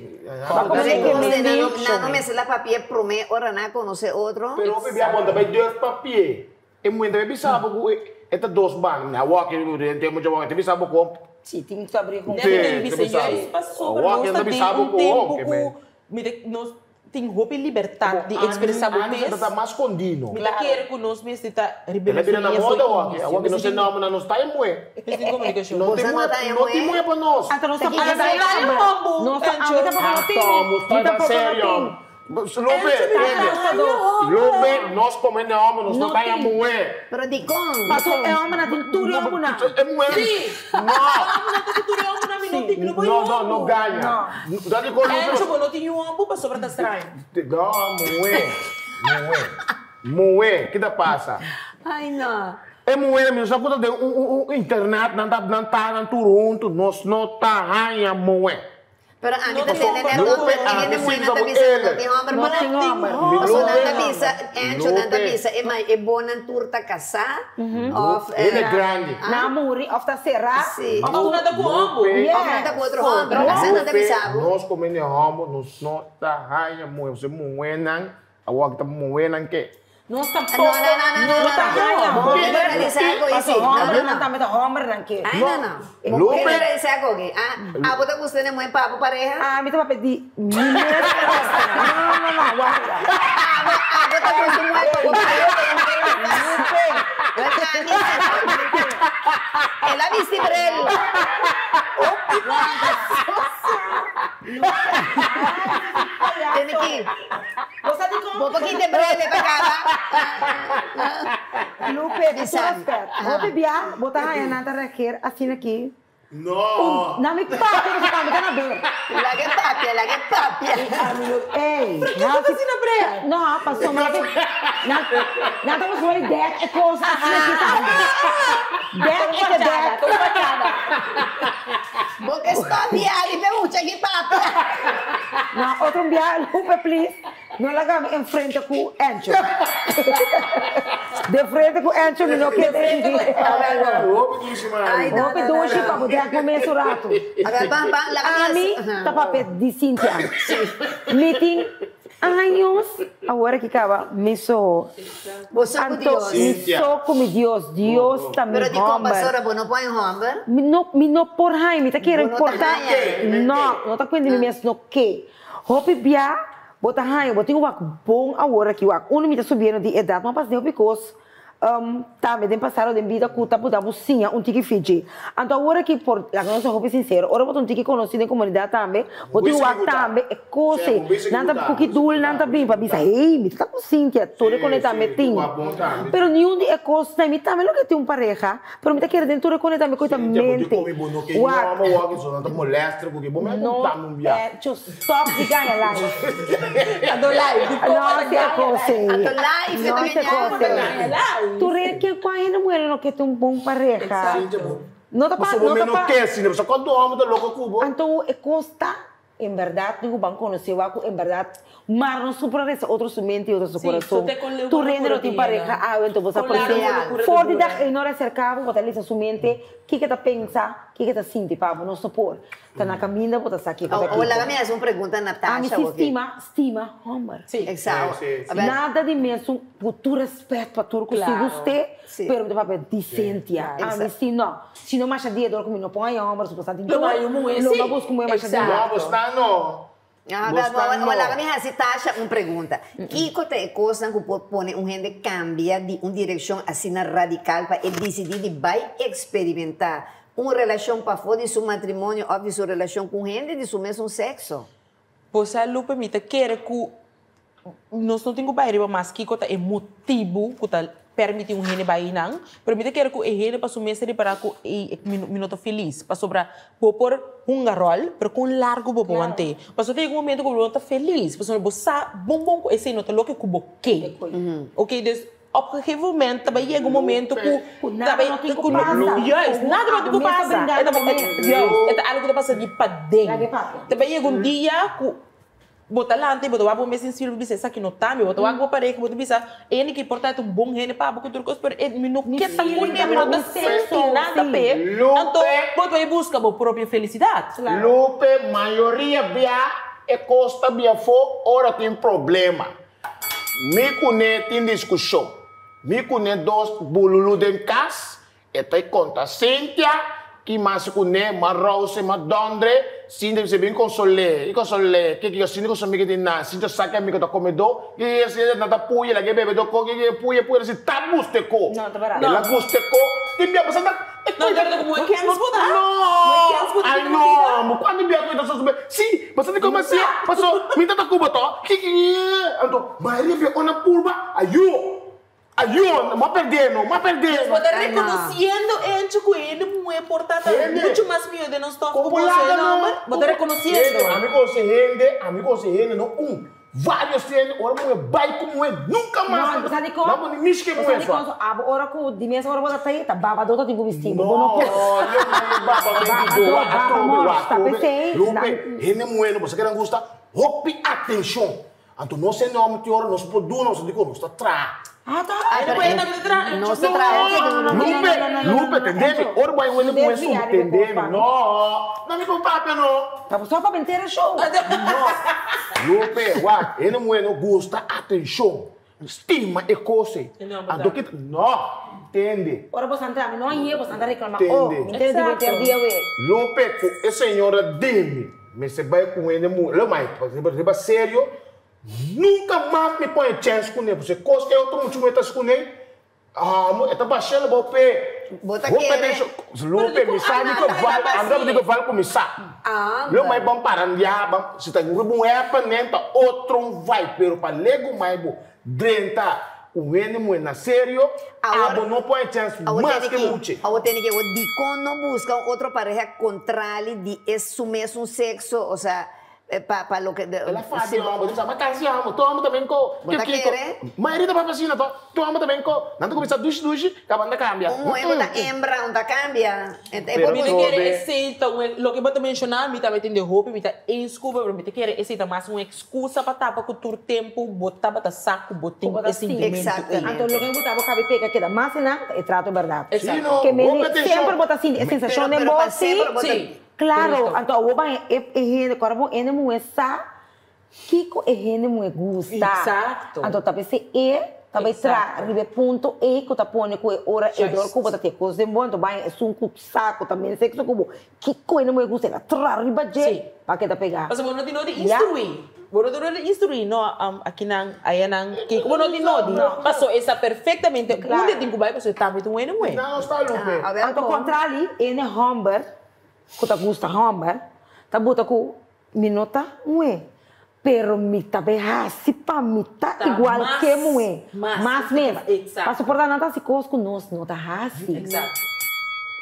Pa Pero komo e ke kos men de nan di no, nan no mester la papia promé ora nan a konosé otro. Pero hopi bia bo ta bai durf papié. E muhé ta bai bisa bo ku e ta dos banda. Mi a wak den tempu dje wak, e ta bisa bo ku. Si, tin ku abri ku. Debe Sí, tin te bisa bisa juist bo. pasobra Awor nos ke ta ta den bisa bo un ku tempu oke, ku men. mi ta nos tin hopi libertat di expresa bo Antes mes. ta ta mas skondí no. Mi ta kere ku nos mester ta riba El a nos bira na liña moda for awor. inicio. Awor ke nos Mester e nòmber nan nos ta e muhé. tin komunikashon. No tin Bosa no muhé, ta e no tin muhé. muhé pa nos. Anto nos ta Taki paga ke e sa- hòmber. Nos ta ami tampoco no tin. Anto, Mi ta tampoco no serio. tin. Lupe, tende. Lupe, nos come ne hòmber, nos no No ta e tin. muhé. Pero dikon? Paso e hòmber nan tin tur e hòmbernan. E muhé. Sí. No. Nan ta tur e hòmbernan, mi no tin, mi no por No, yu no, no hòmber. gaña. Dat di kon Encho, bo no tin yu hòmber pasobra ta straño. No, muhé. Muhé. Muhé, ki ta pasa? Ai no. E muhé mi no sa ku ta den un un un internat nan ta nan ta nan tur huntu, nos no ta haña muhé. Pero ami ta Paso, tende net Lupe, otro ami hende si muhé nan ta bisa bo bisa no ele. tin homber No pa tin homber. Mi Paso nan ta Lupe, bisa Encho nan ta Lupe. bisa e mai e bonan tur ta kasá of Hende grandi. Nan a muri of ta será. Sí. Of nan ta ku homber. Lupe, Of nan ta ku otro homber. Asina nan ta Lupe, bisa bo. nos komo hende homber nos no ta haña muhé. Pasobra muhénan awor ta muhénan ke. Nos tampoco No, no, no, no, no, no ta no, no. haña Bo homber. generalisá algo Paso así. No, no, hombernan no. tambe ta hombernan ke. Ay, no, no. Bo Lupe. generalisá algo aki. Ah, abo ta gusta di muhé pa bo pareha? Ah, mi ta papia di mi mes respuesta. No, no, no, no, warda. Abo, abo ta gusta muhé pa bo pareha? Lupe. El a bisti brel. Tene ki. Bo sa dikon? Bo por kita brele pa kaba. Lupe, ku Bisa. respet. Hopi bia, bo ta haña nan ta reageer asina aki. No. Na mi papia ku ta mi ta na ber. Laga e papia, laga e papia. Ami no, ey. Pero kiko ta asina brea? No, pasobra nan nan ta busca di dek e kos asina aki tambe. Dek e te dek. Bo ke stop yali pe mucha ki papia. No, otro un bia, Lupe, please. No laga mi enfrente ku Encho. De frente ku Encho mi no ke den. Hopi dushi, Ay, Mari. no, Hopi no, no, dushi no. pa bo dek bo mes un rato. A ver, ban, ban, laga mi Ami Ajá. ta papia di Cynthia. Mi tin años awor aki kaba mi so. Bo so ku Anto Dios. mi Cynthia. so ku mi Dios. Dios ta mi Pero di kon homber. pastora bo no por haña homber? Mi no mi no por haña, mi ta kere Bo no ta por ta haña. No, no ta kuenta mi mes no ke. Hopi bia bo ta haña, bo tin wak bon awor aki wak. Uno mi ta subiendo di edat, ma pas den hopi kos tambe den pasado den bida ku ta por da bo siña un tiki fiji. Anto awor aki por laga nos ta hopi sinsero, ora bo ta un tiki konosí den komunidat tambe, bo tin wak tambe e kos ei. Nan ta ku ki dul nan ta bin pa bisa, hey, mi ta ku Cynthia, tur e kone tambe tin. Pero niun di e kosnan, mi tambe lo ke tin un pareha, pero mi ta kere den tur e kone tambe ku e ta mente. Wak. No, Encho, stop di gana live. No si e kos ei. No si e kos ei. Tur e ke kua hende muhé no ke tin un bon pareha. No ta pa, no ta pa. Anto e kos ta, en berdad tin ku ban konosé wak ku en berdad mar no supra resa otro su mente y otro su Sí, corazon. so te con leu Tur buena hende no tin cura pareha tiene. awe, enton bo sa Con largo por buena cura For di dura. dag ei no a aserká bo, bo ta lisa su mente, kiko e ta pensa, Kiko ta sinti pa bo? Nos no por. Ta na kaminda bo ta sa kiko ta Awor laga kiko. mi hasi un pregunta Ami Natasha si oke. stima, stima homber. Sí. Exacto. Sí, sí, sí. A ver, Nada di mesun ku tur respet pa tur ku si Claro. gust'é, Sí. pero mi ta papia di Cynthia. Ami Exacto. si no. Si no masha dia dor ku mi no pon haña homber supuestamente Lo haña un muhé, Lo sí. no busca un muhé masha dia. Exacto. No, bo sta no. Ah, Bo ba- sta ba- no. ba- laga mi hasi Tasha un pregunta. Kiko ta e kosnan ku por pone un hende kambia di un direkshon asina radikal pa e disidí di bai eksperimentá un relashon pafó di su matrimonio òf di su relashon ku un hende di su mesun sekso? Bo sa Lupe, mi ta kere ku nos no tin ku bai riba mas kiko ta e motibu ku ta permití un hende bai einan, pero mi ta kere ku e hende pa su mes ta ripará ku ei mi no ta felis, pasobra bo por hunga ròl, pero kon largu bo por want'é? Pasobra ta yega un momento ku bo no ta felis, pasobra bo sa bon bon ku esei no ta loke ku bo ke. Oké, dus op gegeven moment ta bai yega un momento ku Ku nada no tin ku pasa. Juist, nada no tin ku pasa. Juist, e ta algu ku ta pasa di paden. Ta bai yega un dia ku Bo ta lanta i bo ta wak bo mes den spil bo bisa esaki no ta mi, bo ta wak bo pareha bo ta bisa e hende ki por ta ta un bon hende pa bo ku tur kos pero e mi no ke ta kuné mi no ta sinti nada p'e anto bo ta bai buska bo propio felisidat. Lupe, mayoria bia e kos ta bia afó ora tin problema. Mi kuné tin diskushon. Mi kuné dos bululu den kas E ta e konta Cynthia ki mas kuné, ma Rose, ma Dondre, Cynthia bisa bin konsol'é, i konsol'é, ke kiko Cynthia ku su amiga di nan, Cynthia sa ke amiga ta komedó, ke ke Cynthia nan ta puya, laga e bebe do ko, ke ke puya puya, si ta gusta e ko, el a gusta e ko, tin bia pasobra ta e No, koe pero ku kens bo ta? No, Kens bo ta ai no, kuantu bia ku e ta sospe, si, pasobra di komo asia, paso mi ta ta kuba to, ke ke, anto mayoria bia ora purba, ayo. Ayun, m'a perdé no, m'a perdé Nos no. bo ta reconociendo hecho cu hende muhe por ta ta mucho mas miho den nos tof cu Como boso laga e no. nomber. Bo ta reconociendo. Hende, ami conoce hende, ami conoce hende no un, varios hende, ora muhe bay cu muhe nunca mas. No, sa di con? No bo ni mishi ke Sa muhe di sua. con? Abo ora cu di mes ora bo ta ta babador ta tin cu bisti bo, bo no No, por. yo muhe baba men di do, Babador, baba atrobe, mor, wak, ta atrobe. pesey, Lupe, nan- hende muhe no, bo sa kinan gusta? Hopi atencion. Anto nos hende homber tin ora nos por duna, nos ta di con nos ta traha. Ah, ta. Ay, no puede también tra- Nos ta traha hopi duro. Lupe, Lupe, tendemi. Ora bo a wende cu esun, tendemi. No, no mi con papia no. Ta bo so pa bentera show. No. Lupe, wak, hende muhe no gusta atencion. Stima e cos ey. Anto kita, no, tende. Ora bo sa entra, mi no a hie, bo sa anda reclama. Oh, Tende. mi tende di benter dia we. Lupe, cu e señora demi, mester bay cu hende muhe. Lo mai, riba serio. Nunca mas mi pone chens kuné, pasobra kos ke otro mucha muhé ta hasi kuné, amo, e ta bashando bo p'e. Bo ta Hopi kere. atenshon. Lupe, mi sa di ku val, ami ta di ku val ku mi sa. Lo mai ban parandiá, ban, si ta riba un happening ta otro un vai, pero pa legu mai bo drenta ku hende muhé na serio, abo no pone chens mas ke mucha. Awor tene ki, awor dikon no buska un otro pareha kontrali di e su mesun sekso, osea, Pa pa loke de El a fabia homber, di bisa, ma casi homber, tur homber ta ben ko. Bo ta kere? Mayoria ta papia asina to, tur homber ta ben ko. Nan ta cuminsa dushi dushi, caba nan ta cambia. Un muhe bo ta embra, un ta cambia. E Pero por Mi ta Tobe. kere esey ta un, loke bo ta menciona, mi ta mete den hopi, mi ta eens cu bo, pero mi ta kere esey ta mas un excusa pa tapa cu tur tempo bo tabata sa cu bo tin e sintimento ey. Exactamente. Anto loke bo ta bo cabe pega keda mas enan ta e trato berdad. Exacto. Sí, no, Ke hopi mende atencion. semper bo ta sinti e sensacion Pero den pero bo pa si. semper bo ta. Sí. Claro, anto awor ban e e hende ku ora bo hende muhé sa kiko e hende muhé gusta. Exacto. Anto ta p'esei e ta bai tra riba e punto ei ku ta pone ku e ora e dor ku bo ta tin e kos den bo, anto ban esun ku sa ku ta men sexo ku bo, kiko hende muhé gusta el a tra riba dje pa keda pegá. Pasobra bo no tin no di instruí. Bo no tin no di instruí, no, akinan, ayanan, kiko bo no tin no di. Paso e sa perfectamente unda e tin ku bai pasobra e tambe ta un hende muhé. Nan no sta Lupe. Anto kontrali, hende hòmber Ku ta gusta hòmber ta buta ku mi no ta muhé, pero mi ta bay hasi pa mi ta igual ke muhé, mas mes. Pasobra por ta nan ta hasi kos ku nos no ta hasi.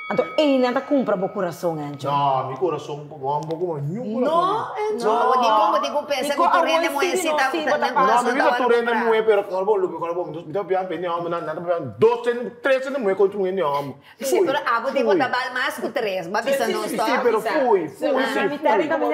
Anto einan ta kumpra bo kurason, Encho. No, mi kurason bo no kumpra niun kurason. No, Encho. No, dikon bo tin ku pensa ku tur hende muhé si ta nan No, kurason mi ta bisa tur wòrdu hende kumprá. muhé, pero kòrda bo Lupe, kòrda bo, mi ta papia hende hòmber, nan ta papia dos hende, tres hende muhé kontra un hende hòmber. Sí, pero abo di bo ta bal mas cu tres. Bo a bisa nos Sí, toch? sí, pero fui, fui, sí, fui. No, No,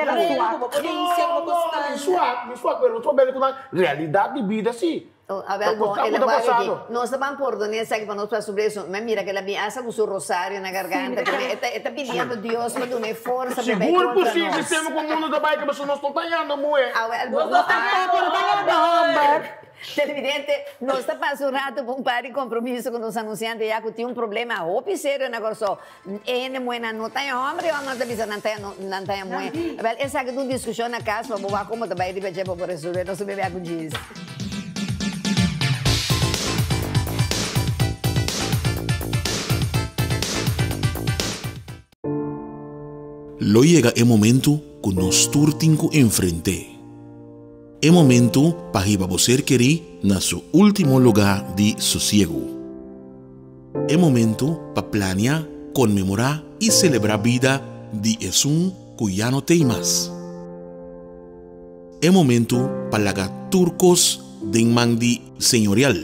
no, mi swak, mi swak, pero no ta bel cu nan realidad di bida, sí. Awel bon, el a wak aki. Nos ta ban pordon'é esaki pa nos pasa su bleso. Mi a mira ku el a bin asta ku su rosario na garganta. E ta pidiendo Dios pa dun'é forsa pa bai Sigur ku kontra si, nos. sistema ku mundu ta bai pasobra nos no ta yanda muhé. Awel bon, Nos tampoco no ta yanda homber. Televidente, nos ta pasa un rato pa un par di compromiso cu nos anunciante ya cu tin un problema hopi serio na Corsou. E hende muhenan no ta haña homber y hombernan ta bisa nan ta nan ta haña muhe. Wel, esaki ta un discusion na cas pa bo wak como ta bay riba dje pa bo resolve. Nos ta bebe aku djis. Lo yega e momento ku nos tur tin ku enfrent'é. E momento pa hiba bo ser kerí na su último lugá di sosiegu. E momento pa plania, konmemorá i selebrá bida di esun ku ya no t'ei mas. E momento pa laga tur kos den man di Señorial.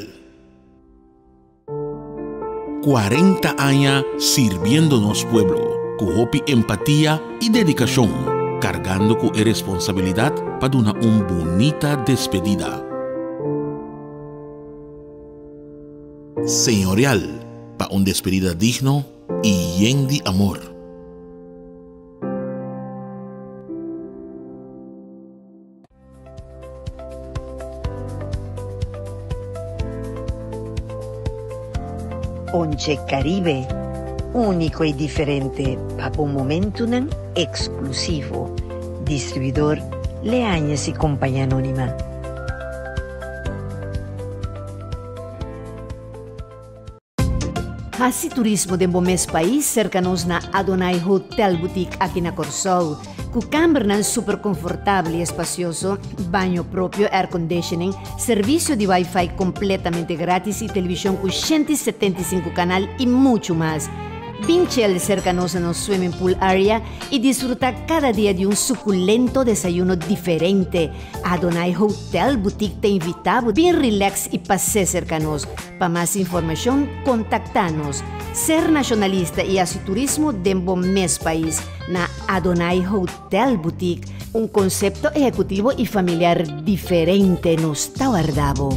40 aña sirbiendo nos pueblo ku hopi empatia i dedikashon, kargando ku e responsabilidat pa duna un bunita despedida. Señorial pa un despedida digno i yen di amor. Ponche Caribe, úniko i diferente pa bo momentunan eksklusivo. Distribuidor Leañez y Compañía Anónima. Hasi turismo den bo mes pais serka nos na Adonai Hotel Boutique aki na Kòrsou. Ku kambernan super konfortabel i espasioso, baño propio, air conditioning, servisio di wifi kompletamente gratis i televishon ku 175 kanal i muchu mas. Bin chel serka nos na nos swimming pool area i disfruta kada dia di un sukulento desayuno diferente. Adonai Hotel Boutique ta invita bo bin relax i pas'é serka nos. Pa mas informashon kontaktá nos. Ser nashonalista i hasi turismo den bo mes pais na Adonai Hotel Boutique, un konsepto ehekutivo i familiar diferente nos ta warda bo.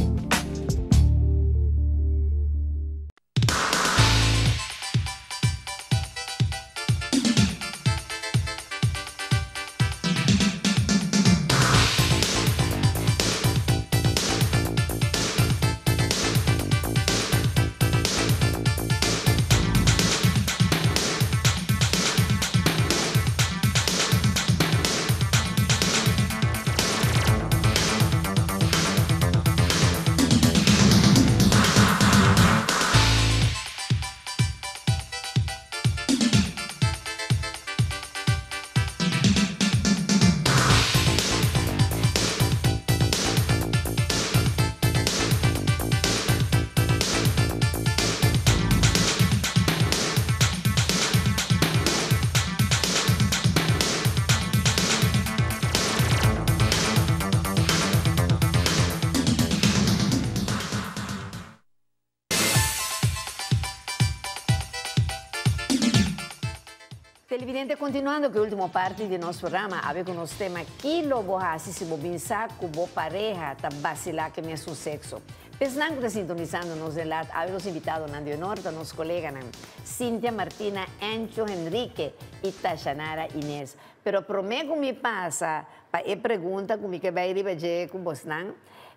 Televidente, continuando cu e ultimo parti di nos programa, awe cu nos tema Ki lo bo haci si bo bin sa cu bo pareha ta bacila cu e mesun sexo? Pesnan cu ta sintonisando nos den lat, awe nos invitadonan di honor ta nos coleganan Cynthia Martina, Encho Henrique y Tashanara Inez. Pero prome cu mi pasa pa e pregunta cu mi ke bay riba dje cu bosnan,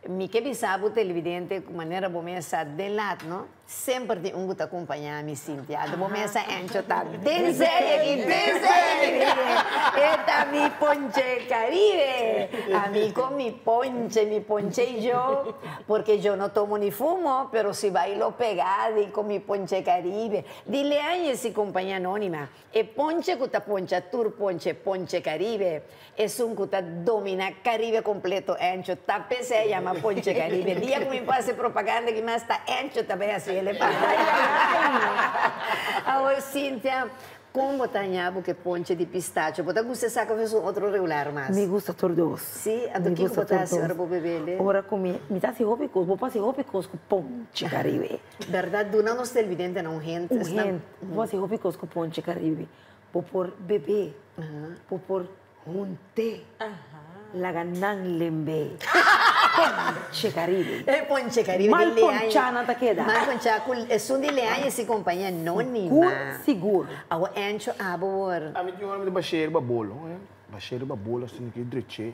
Mi ke bisa bo televidente ku manera bo mesa den lat no, semper tin un ku ta kumpañá mi Cynthia. Anto bo mesa Encho ta den serie aki, den serie aki. E ta mi ponche Caribe. Ami con mi ponche, mi ponche y yo, porque yo no tomo ni fumo, pero si bailo pegado y con mi ponche Caribe. Dile Añez y compañía anónima. E ponche ku ta poncha tur ponche, ponche Caribe. Esun ku ta domina Caribe completo Encho ta p'esei yama ponche Caribe. Dia ku mi por hasi propaganda aki mas ta Encho ta bai hasi el e Awor Cynthia, kon bo ta haña bo ku e ponche di pistacho? Bo ta gusta esaki of esun otro regular mas? Mi gusta tur dos. Si? Anto kiko bo ta hasi ora bo bebele? Ora ku mi, mi ta hasi hopi kos, bo por hasi hopi kos ku ponche Caribe. Berdad, duna nos televidentenan un hint. Un hint. Bo hasi hopi kos ku ponche Caribe. Bo por bebé, bo por hunt'é, laga nan lemb'é. Ponche Caribe. E Ponche Caribe Mal di Leaño. ponchá nan ta keda. Mal ponchá ku esun di Leaño si kompañia anónima. Sigur, sigur. Awo Encho abo wor. Ami tin ora mi ta bash'é riba bolo, bash'é riba bolo asina ki drech'é.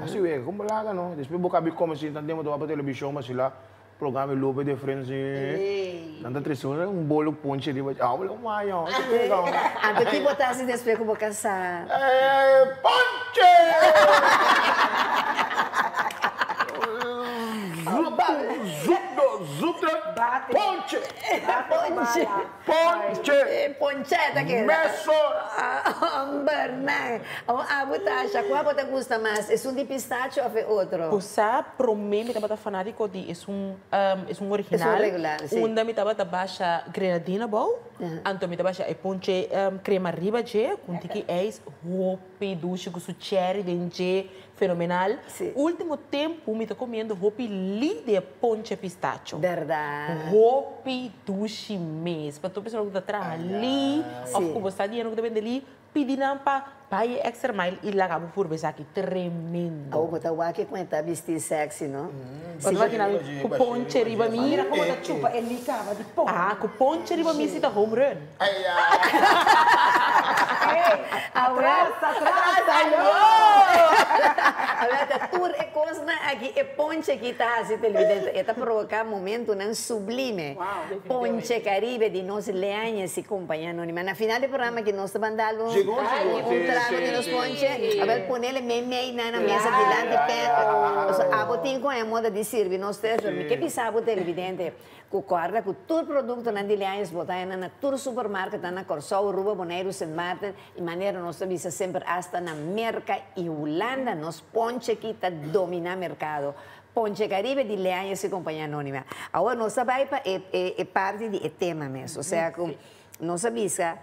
Asi wega, kon bo laga no. Despues bo kabi kome sin tantu tempu bo ta wak pa televishon basila programa di Lope de Frente si. Nan ta trese un bolo ponche riba dje. Awo bo lo maña, asi wega. Anto ki bo ta hasi despues ku bo kasá? Ponche! Zup, zup, ponche! Ponche! Ponche! Ponche ta keda. Mesora! Homber nan. Awor abo Tasha, kua bo ta gusta mas, esun di pistacho of e otro? Bo sa prome mi tabata fanatico di esun esun original. Esun regular, si. Unda mi tabata basha grenadina abou, anto mi ta basha e ponche crema riba dje cu un tiki ijs, hopi dushi cu su cherry den dje. Fenomenal. Sí. Ultimo tempu mi ta comiendo hopi li de ponche pistacho. Berdad. Hopi dushi mes. Pa tur persona cu ta traha li Sí. of cu bo sa di hende cu ta bende li, pidi nan pa bay e extra mile y laga bo purba esaki. Tremendo. Awo bo ta wak cu e ta bisti sexy, no? Bo ta imagina mi cu ponche riba mi? Mira como ta chupa e li caba di pon. Ah, cu ponche riba mi si ta home run. Atras, atras, ayo! Awel ta tur e kosnan aki e ponche aki ta hasi televidente. E ta provoká momentunan sublime. Ponche Caribe di nos Leañez y Compañía Anónima. Na final di programa aki nos ta ban dal un trago di nos ponche. Awel ponele mei mei nan na mesa dilanti p'e. Pasobra abo tin ku e moda di sirbi nos tres, pero mi ke bisa bo televidente. Ku kòrda ku tur produktonan di Leañez bo ta haña na tur supermarketnan na Kòrsou, Aruba, Boneiru, Sint Maarten i manera nos ta bisa semper asta na Merka i Hulanda nos ponche ki ta dominá merkado. Ponche Caribe di Leañez i Compañía Anónima. Awor nos ta bai pa e e parti di e tema mes, osea ku nos a bisa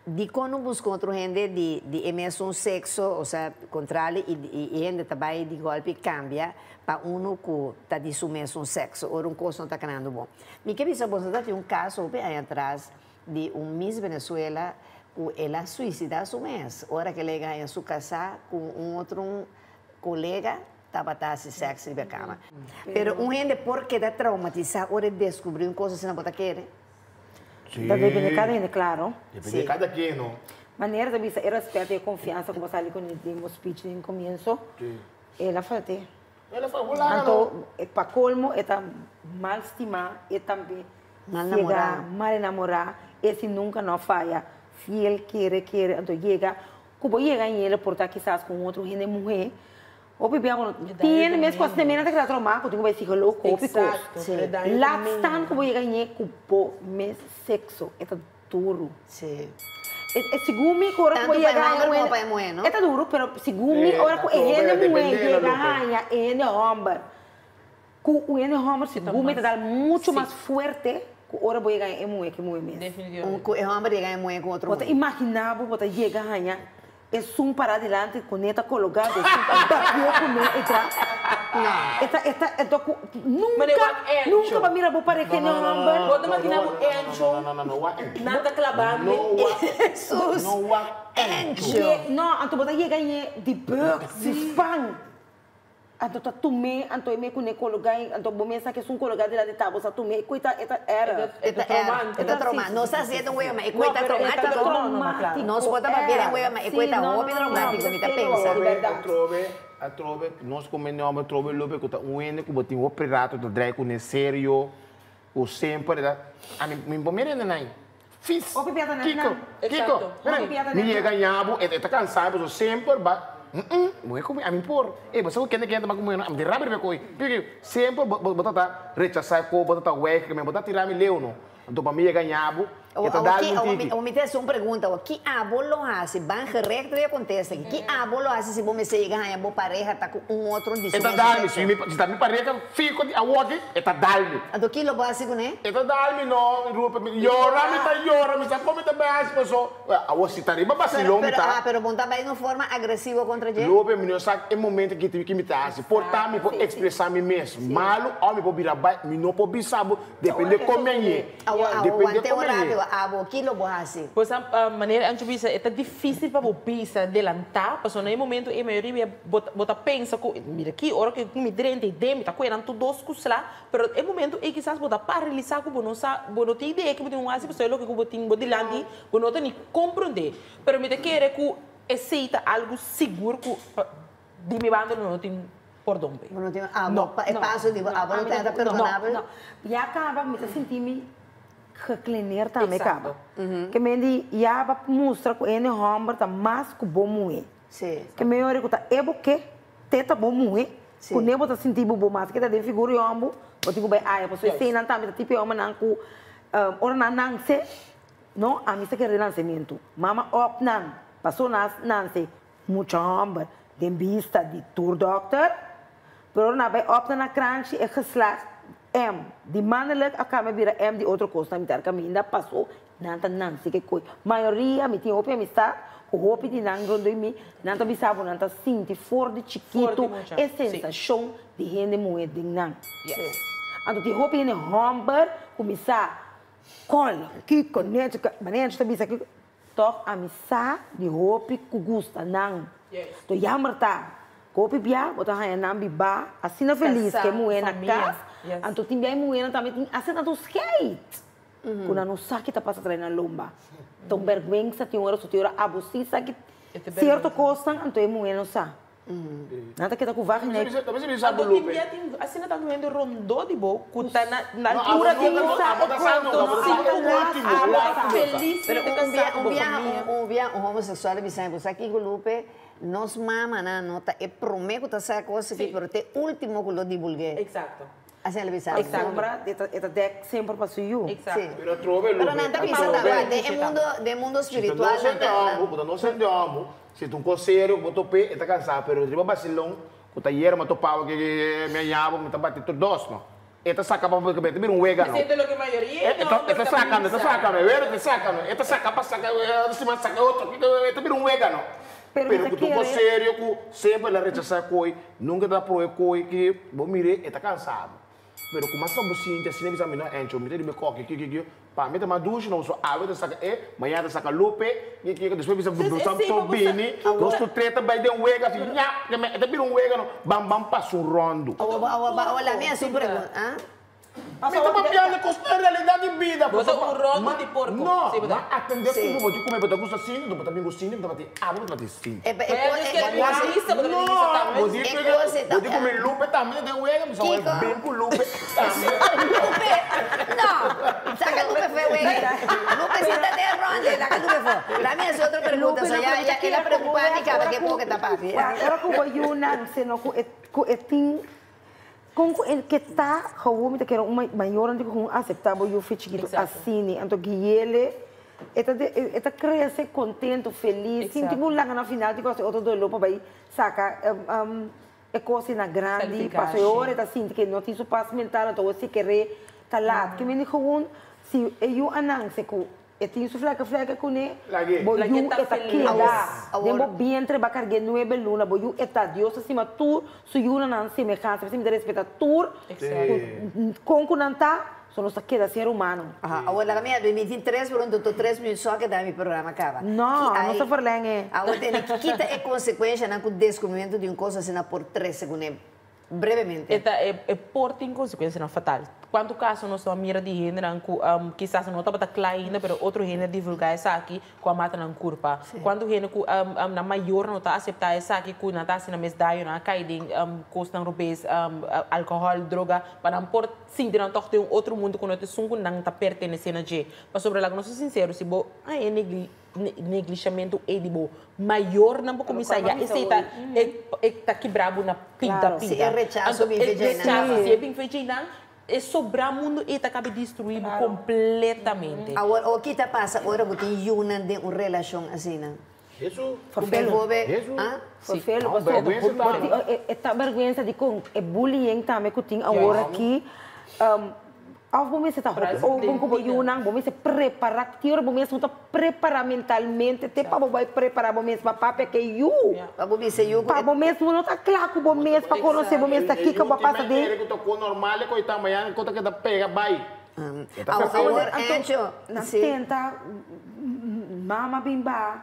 Dikon no buska otro hende di di e mesun sekso, osea kontrali i i hende ta bai di gòlpi kambia pa unu ku ta di su mesun sekso ora un kos no ta kanando bon. Mi ke bisa boso ta tin un kaso hopi aña atras di un Miss Venezuela ku el a suisida su mes ora ke el a yega haña su kasá ku un otro kolega tabata hasi sèks riba e kama. Pero un hende por keda traumatisá ora e deskubrí un kos asina bo ta kere? Ta depende cada hende, claro. Depende cada quien, no? Manera ta bisa e respeto y e confiansa cu bo sali cu den bo speech den comienso, el a falt'e. El a falt'e, hola, no? Anto, pa colmo, e ta mal stima, e tambe Mal ciega, namorá. mal enamorá, e si nunca no a faya, fiel, kere, kere, anto yega, cu bo yega en el por ta kisas cu un otro hende muhe, Hopi bia ku no tin mes kos te mena ta keda tromá ku tin ku bai psikoloog hopi kos. Laat staan ku bo yega ñe ku bo mes sekso e ta duru. E segun mi ku ora ku bo yega haña un hende e ta duru pero segun mi ora ku e hende muhé yega haña e hende hòmber ku un hende hòmber segun mi ta dal muchu mas fuerte ku ora bo yega haña e muhé ku e muhé mes. Ku e hòmber yega haña e muhé ku otro muhé. Bo ta imaginá bo bo ta yega haña Esun pará dilanti kuné ta kologá di esun ta batié kuné e tra e ta e ta e ta ku nunka nunka bo mira bo pareha ni hòmber. Bo ta makina bo encho nan ta klabando Hesus encho. No anto bo ta yega ñe di buk di span. Anto ta tum'é, anto e me kuné kologá, anto bo mesa ke esun kologá dilanti ta, bo sa tum'é, e koi ta, e ta erg. E ta erg, e ta traumático. Nos ta hasiendo un wega, ma e koi ta traumático. Nos por ta papia den wega, ma e koi ta hopi traumático, mi ta pensa. Atrobe, atrobe, atrobe, nos komo hende hòmber atrobe lope ku ta un hende ku bo tin hopi rato ta drai kuné serio, ku semper e ta, ami, mi por mira hende nan Fis. Hopi piata net Kiko, nan. Kiko, Hopi piata mi net yega nan. ña bo, e ta kansa pasobra semper ba, muhé ku mi, ami por, ey bo sa ku kende kende ta ba ku muhé no, ami tin rabia riba e koe, piki, semper bo bo ta ta rechasá e koe, bo ta ta weigeren mi, bo ta tira mi leu no, anto pa mi yega ña bo, e ta dal mi un tiki. Awor mi ta hasi un pregunta awor, ki abo lo hasi, ban gerecht riba e kontesta aki, ki abo lo hasi si bo mester yega haña bo pareha ta ku un otro di su E ta mes dal mi, sekso? si mi, si ta mi pareha fiho di awor aki, e ta dal mi. Anto ki lo bo hasi kuné? E ta dal mi no, Rupert, mi yora, mi ta yora, mi sa kon mi ta bai hasi paso, awor si ta riba basilon mi ta. Pero, pero bo no ta bai den un forma agresivo kontra dje? Rupert, mi no sa e momento ki ki mi ta hasi, por ta mi por expresa mi mes malu of mi por bira bai, mi no por bisa bo, depende kon mi a ye, Awor, awor, depende want'é kon un mi a ye. rato. anto abo ki lo bo hasi? Pues a manera Ancho bisa e ta difícil pa bo bisa delantá pasobra na e momento ei mayoria bia bo bo ta pensa ku mira ki ora ku mi drenta i den mi ta kuenan tur dos ku sla pero e momento ei kisas bo ta paralisá ku bo no sa bo no tin idea ke bo tin ku hasi pasobra e loke ku bo tin bo dilanti bo no ta ni komprondé pero mi ta kere ku esei ta algu sigur ku di mi banda lo no tin pordon p'e. Bo no tin abo pa e paso di bo abo no ta perdonabel? No, ya kaba mi ta sinti mi gekleineer tambe kaba. Ke men di ya bo a mustra ku hende hòmber ta mas ku bo muhé. Ke men ora ku ta e bo ke te ta bo muhé ku ne bo ta sinti bo bo mas ke ta den figura di hòmber bo tin ku bai aya pasobra eseinan tambe ta tipo e hòmbernan ku ora nan nanse no ami sa kere nansementu mama òp nan paso nan nanse Mucha homber den bista di tur dokter, pero ora nan bai opta na kranchi e geslacht M di mannelijk a kambia bira M di otro kos na mitar kaminda paso nan ta nansi ke koi. Mayoria mi tin hopi amistad ku hopi di nan rondoi mi, nan ta bisa bo nan ta sinti for di chikitu e sensashon di hende muhe den nan. Anto tin hopi hende homber ku mi sa kòl, kiko, nechi, manera ta bisa kiko. Tòg ami sa di hopi ku gusta nan. To yammer ta ku hopi bia bo ta haña nan bibá asina felis ku e muhé na kas, anto tin bia e muhénan tambe tin asina tantu skeit ku nan no sa ki ta pasa trae nan lomba. Ta un bèrgwensa tin ora, so tin ora abo si sa ki sierto kosnan anto e muhé no sa. Nan ta keda ku vagina e. Anto tin bia tin asina tantu hende rondó di bo ku ta na altura di bo abo ta felis Pero un bia un bia un bia un homosexual a bisa mi bo sa kiko Lupe nos mamanan no ta e prome ku ta sa kos aki pero ta e ultimo ku lo divulgu'é. Asina el a bisa. Pasobra e ta dek semper pa su yu. Sí. Pero nan ta bisa ta den e mundo den e mundo spiritual nan ta. Bo ta no sente homo, si ta un kos serio ku bo top'é e ta kansá, pero riba basilon ku ta yerma topá bo ke mi a yama bo mi ta bati tur dos no. E ta saka pa bo ta bira un wega no. E ta saka no, e ta saka no, e wera ta saka no, e ta saka pa saka e siman saka otro, e ta bira un wega no. Pero ku ta un kos serio ku semper el a rechasá koi, nunka ta proe koi ki bo mir'é e ta kansa bo. Pero ku mas bo sinti asina bisa mi no Encho, mi ta riba e koki ki ki ki, pa mi ta mas dushi no so awe ta saka e, mañana ta saka Lupe, ki ki despues bisa nos ta to bini, nos tur tres ta bai den wega asi ñap, e ta bira un wega no, ban ban pasa un ròndu. Awa awa awa la mi hasi un pregunta, ah? Mi ta papiando cos na realidad di bida. Bo ta un roto di porco. No, ma atende cu bo di come bo ta gusta sinti, bo ta bin cu sinti, bo ta bati abo, bo ta bati sinti. E No, bo di bo di come Lupe tambe ta den wega, mi sa wega bin cu Lupe tambe. Lupe, no, saca Lupe for e wega. Lupe si ta den ronde, laga Lupe for. La mi haci otro pregunta, so ya ya el a preocupa mi caba ke poco ta papia. Ora cu bo yunan sino cu e tin Kon ku e ke ta gewoon mi ta kere un mayornan di ku gewoon aseptá bo yu fe chikitu asini. Anto guiele e ta e ta krese kontento, felis, sin tin ku laga na final tin ku hasi otro doló pa bai saka e kos na grandi pasobra e ora e ta sinti ke no tin su pas mental anto awor si kere ta lat. Ke mende gewoon si e yu a nanse ku E tin su flèkè flèkè kuné, bo yu e ta keda den bo bientre ba karg'é nuebe luna, bo yu e ta, Dios ta stima tur su yunanan semehansa, p'esei mi ta respetá tur kon ku nan ta, so nos ta keda ser humano. Aha, awor laga mi habri, mi tin tres pregunta, to tres minüt so a keda mi programa kaba. No, nos ta verleng'é. Awor tene, ki ta e konsekuenshanan ku deskubrimentu di un kos asina por trese kuné? Brevemente. E ta e por tin konsekuensianan fatal. Kuantu kaso nos a mira di hendenan ku kisas no tabata kla ainda pero otro hende a divulgá esaki ku a mata nan kurpa. Kuantu hende ku nan mayor no ta aseptá esaki ku nan ta hasi nan mes daño, nan a kai den kosnan robes, alkohòl, droga, pa nan por sinti nan tòg den un otro mundu ku no ta esun ku nan ta pertenesé na dje. Pasobra laga nos ta sinsero si bo haña Neglishamento ei di bo mayornan por kuminsá ya esei ta e ta kibra bo na pida pida. Si e rechaso bin fe djeinan. Rechaso si e bin fe djeinan e sobrá mundu ei ta kabe destruí bo kompletamente. Awor o ki ta pasa ora bo tin yunan den un relashon asina? Hesu. Vervelo. Hesu. Vervelo pasobra e ta bergwensa dikon e bullying tambe ku tin awor aki. Of bo mester ta hopi open ku bo yunan, bo mester prepará, tin ora bo mes no ta prepará mentalmente te pa bo bai prepará bo mes pa papia ku e yu. Pa bo bisa e yu ku Pa bo mes bo no ta kla ku bo mes pa konosé bo mes ta kiko bo a pasa den. E yu tin mente ku ta ku normal e koitá mañana e kos ta keda pega bai. Awor, Ancho, Nan tenta mama bin ba.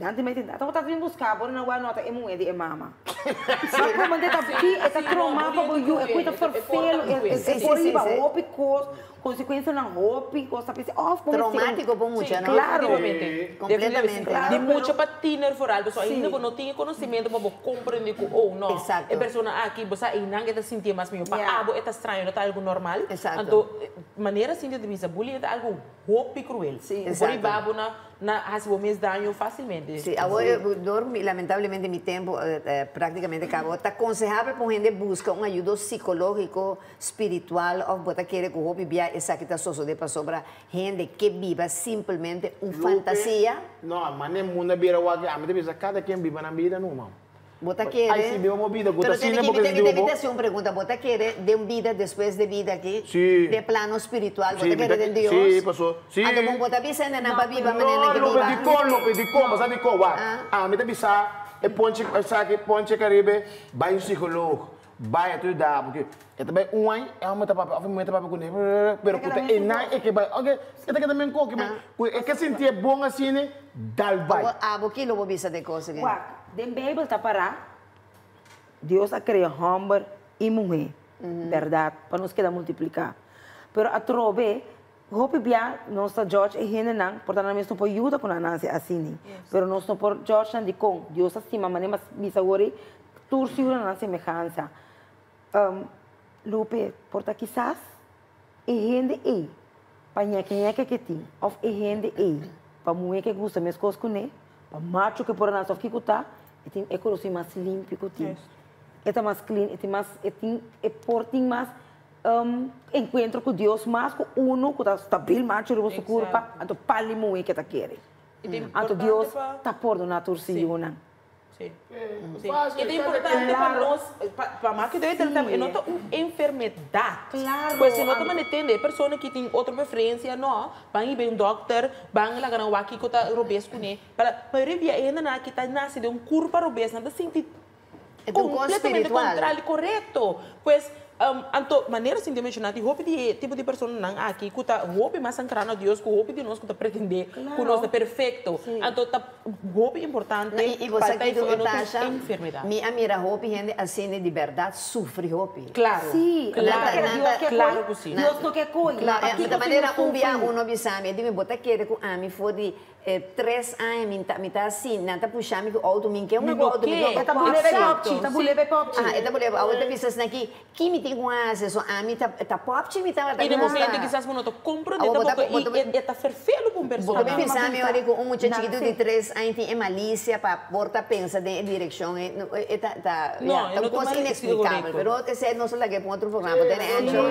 Nan tin mete tabata bin busca bo nan wak nota e muhe di e mama. Ma como ta bi e ta troma pa bo yu e cu ta ferfelo e por hiba hopi cos consecuencianan hopi cos ta bisa of bo mester Traumatico pa mucha no? Claro. Completamente. Di mucha pa tiener vooral pasobra ainda bo no tin e conocimento pa bo comprende cu oh no e persona aki bo sa einan e ta sinti mas miho pa abo e ta straño no ta algo normal anto manera Cintia ta bisa bullying ta algo hopi cruel bo por hiba bo na Na hasi bo mes daño fácilmente. Sí, awor dor mi lamentablemente mi tempo prácticamente caba. Ta consehabel pa un hende busca un ayudo psicológico, spiritual of bo ta kere cu hopi bia esaki ta sosode pasobra hende ke biba simpelmente un fantasia? No, mane mundo a bira wak, ami ta bisa cada ken biba nan bida numa. Bo ta kere? Ai si biba bo bida ku ta Pero tene asina ki bo mi ke mi sinti mi bo. ta hasi un pregunta, bo ta kere den bida despues de bida aki? Si. Den plano spiritual, bo Si, ta mi kere ta den Dios? si, paso, si. Anto bo bo ta bisa hendenan pa biba manera No, nan ke Lupe, biba? dikon, Lupe, dikon, bo sa dikon, wak. Ah. Ami ta bisa e ponche, esaki, ponche Caribe, bai un psicoloog, bai a tur da, porque e ta bai un aña, e homber ta papia, of e muher ta papia kuné, pero ku ta einan e ke bai, oke, e ta keda men koki, men, ku e ke sintié bon asina, dal bai. Abo, abo kilo bo bisa den kos aki? Wak, den Beibel ta pará, Dios a krea hòmber i muhé, bèrdat, pa nos keda multipliká. Pero atrobe, hopi bia nos ta judge e hendenan, por ta nan mes no por yuda ku nan hasi asini. Pero nos no por judge nan dikon. Dios ta stima manera mas bisa awor ei, tur su yunan nan semehansa. Lupe, por ta kisas e hende ei pa ñeke ñeke ke tin òf e hende ei pa muhé ke gusta meskos kuné, pa macho ke por a nase òf kiko ta, e tin e korosin mas limpi ku tin. E ta mas clean, e tin mas, e tin, e por tin mas enkuentro ku Dios mas ku unu ku ta stabil macho riba su kurpa, anto pali muhé ke ta kere. Anto Dios ta pordoná tur su yunan. Sí. Sí. Y ta importante pa nos, pa mas que debe tratar, e no ta un enfermedad. Claro. Pues si no ta manda tende, e persona ki tin otro preferencia, no, ban hiba un dokter, ban laga nan wak kiko ta robes kuné. Para mayoria bia e hendenan aki ta nace den un curpa robes, nan ta sinti E ta un cos completamente spiritual. contrario, correcto. Pues, anto, manera Cintia menciona, tin hopi di e tipo di personanan aki cu ta hopi mas ancra na Dios cu hopi di nos cu ta pretende cu nos ta perfecto. Anto, ta hopi importante No, i, i bo pa sa ta kico, e no ta Natasha? un enfermedad. Mi a mira hopi hende asina di berdad sufri hopi. Claro, Sí, claro, nan ta- Dios ke claro koe, cu si. Dios no ke koe. Claro, Pakiko di ta manera si nos un bia sufri? uno bisa mi, e di mi, bo ta kere cu ami for di E tres aña mi ta mi ta así, nan ta pusha mi ku outo, mi ke un ku outo, mi ke E ta bule bay popchi, ta bule bay popchi. Aha, e ta bule, awor ta bisa asina ki, ki mi tin ku hasi? So ami ta, ta popchi mi tabata I den gusta. momento kisas bo no ta komprende Awor bo ta, tampoco bo ta, i e ta ferfelu pa un Bo ta persona. bisa mi ora ku un mucha chikitu di tres aña tin e malisia pa por ta pensa den e direkshon ei, no, e ta, ta, No, ya, e ta no un ta kos mal ineksplikabel, korekto. pero esei nos a laga e pa un otro programa, bo tene Ancho,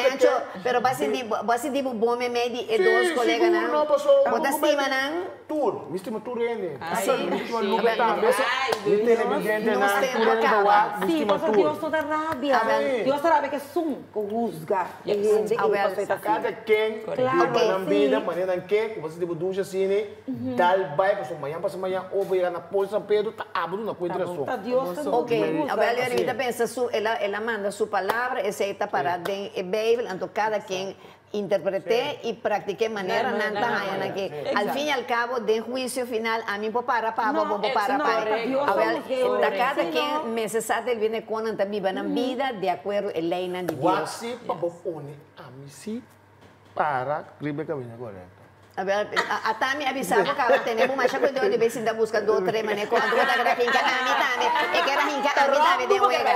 Ancho, pero bo a sinti, bo a sinti bo bon meimei di e dos Sí, koleganan? sigur, no, paso. Bo ta stima nan? Tur, mi stima tur hende. Ay, Sí, mi stima Lupe sí. tambe. Ay, Mi Dios. televidentenan, Nos tur tempo hende ta acaba. wak, mi Sí, stima pasobra tur. Dios no ta rabia. Sí. Dios ta rabia ku esun ku husga e Yes. hende ei Awel. pasobra e ta Kada asina. ken Claro, biba nan sí. bida manera nan ke, ku bo sinti bo dushi asina, dal bai, pasobra mañan pasa mañan ora bo yega na Pos San Pedro ta abo duna kuenta rason. Ta Dios ta Ok, husga. awel, yo mi ta pensa su, el a, el a manda su palabra, esei ta para den e Bijbel, anto kada ken Interpreté i praktiké manera nan ta haña nan ke. Al fin i al kabo, den huisio final, ami por para pa bo, bo por para pa mi. Awel, ta kada ken mester sa del bini kon nan ta biba nan bida di akuerdo e leinan di Wak Dios. si pa bo pone ami si para riba e kaminda korekto. Awel, ata mi a bisa bo kaba tene bo masha kuidou di bes sinta buska dos tres manera ku anto bo ta keda hinka ami tambe. E keda hinka ami tambe den wega.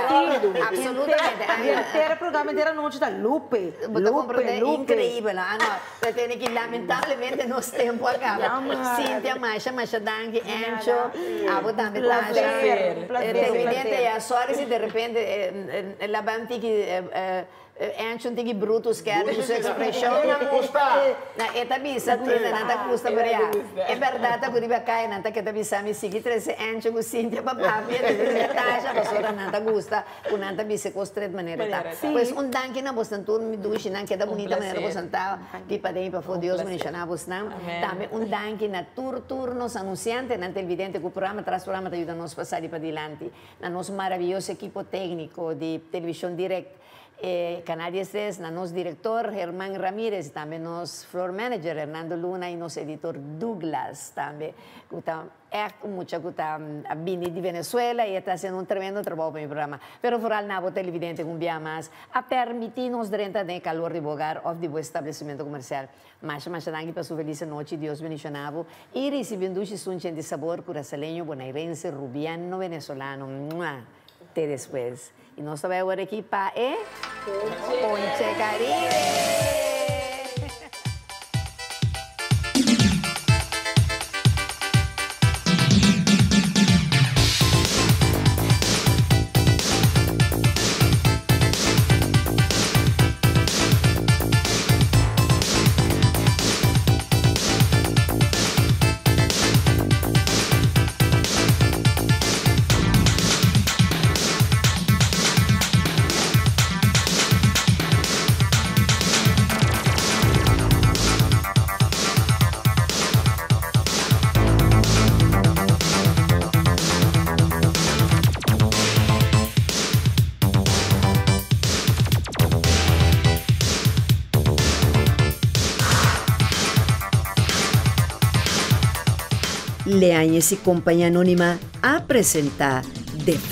Absolutamente. E henter programa henter anochi ta Lupe, Bo ta Lupe, comprende? Lupe. Increibel. Ah no, pero tene ki lamentablemente nos tempo a caba. Jammer. Cynthia, masha, masha danki. Encho, abo tambe Placer, Tasha. un placer, Televidente un placer. ya, sorry si de repente laban tiki Encho un tiki bruto skerp ku su ekspreshon. Na e ta bisa tur nan ta gusta pero ya e bèrdat ta ku riba kaya nan ta keda bisa mi sigui trese Encho ku Cynthia pa papia trese Natasha pasobra nan ta gusta ku nan ta bisa e kos tret manera ta. Pues un danki na bosnan tur mi dushi nan keda bunita manera bosnan ta di paden i pafó Dios bendishoná bosnan. Tambe un danki na tur tur nos anunsiantenan televidente ku programa tras programa ta yuda nos pa sali padilanti. Na nos maraviyoso ekipo tékniko di Televishon Direct. E Canal 13, na nos director Germán Ramírez, tambe nos floor manager Hernando Luna y nos editor Douglas tambe, cu ta echt un mucha cu ta a bini di Venezuela y e ta haciendo un tremendo trabou pa mi programa. Pero vooral na bo televidente cu un bia mas a permiti nos drenta den e calor di bo hogar of di bo establecimento comercial. Masha masha danki pa su feliz anochi, Dios bendiciona bo y ricibi un dushi sunchi di sabor Curaçaleño, Bonairense, Rubiano, Venezolano. Mua! Te despues. Y nos ta bay awor aki pa e Ponche Caribe! Leañez y Compañía Anónima a presenta De Frente.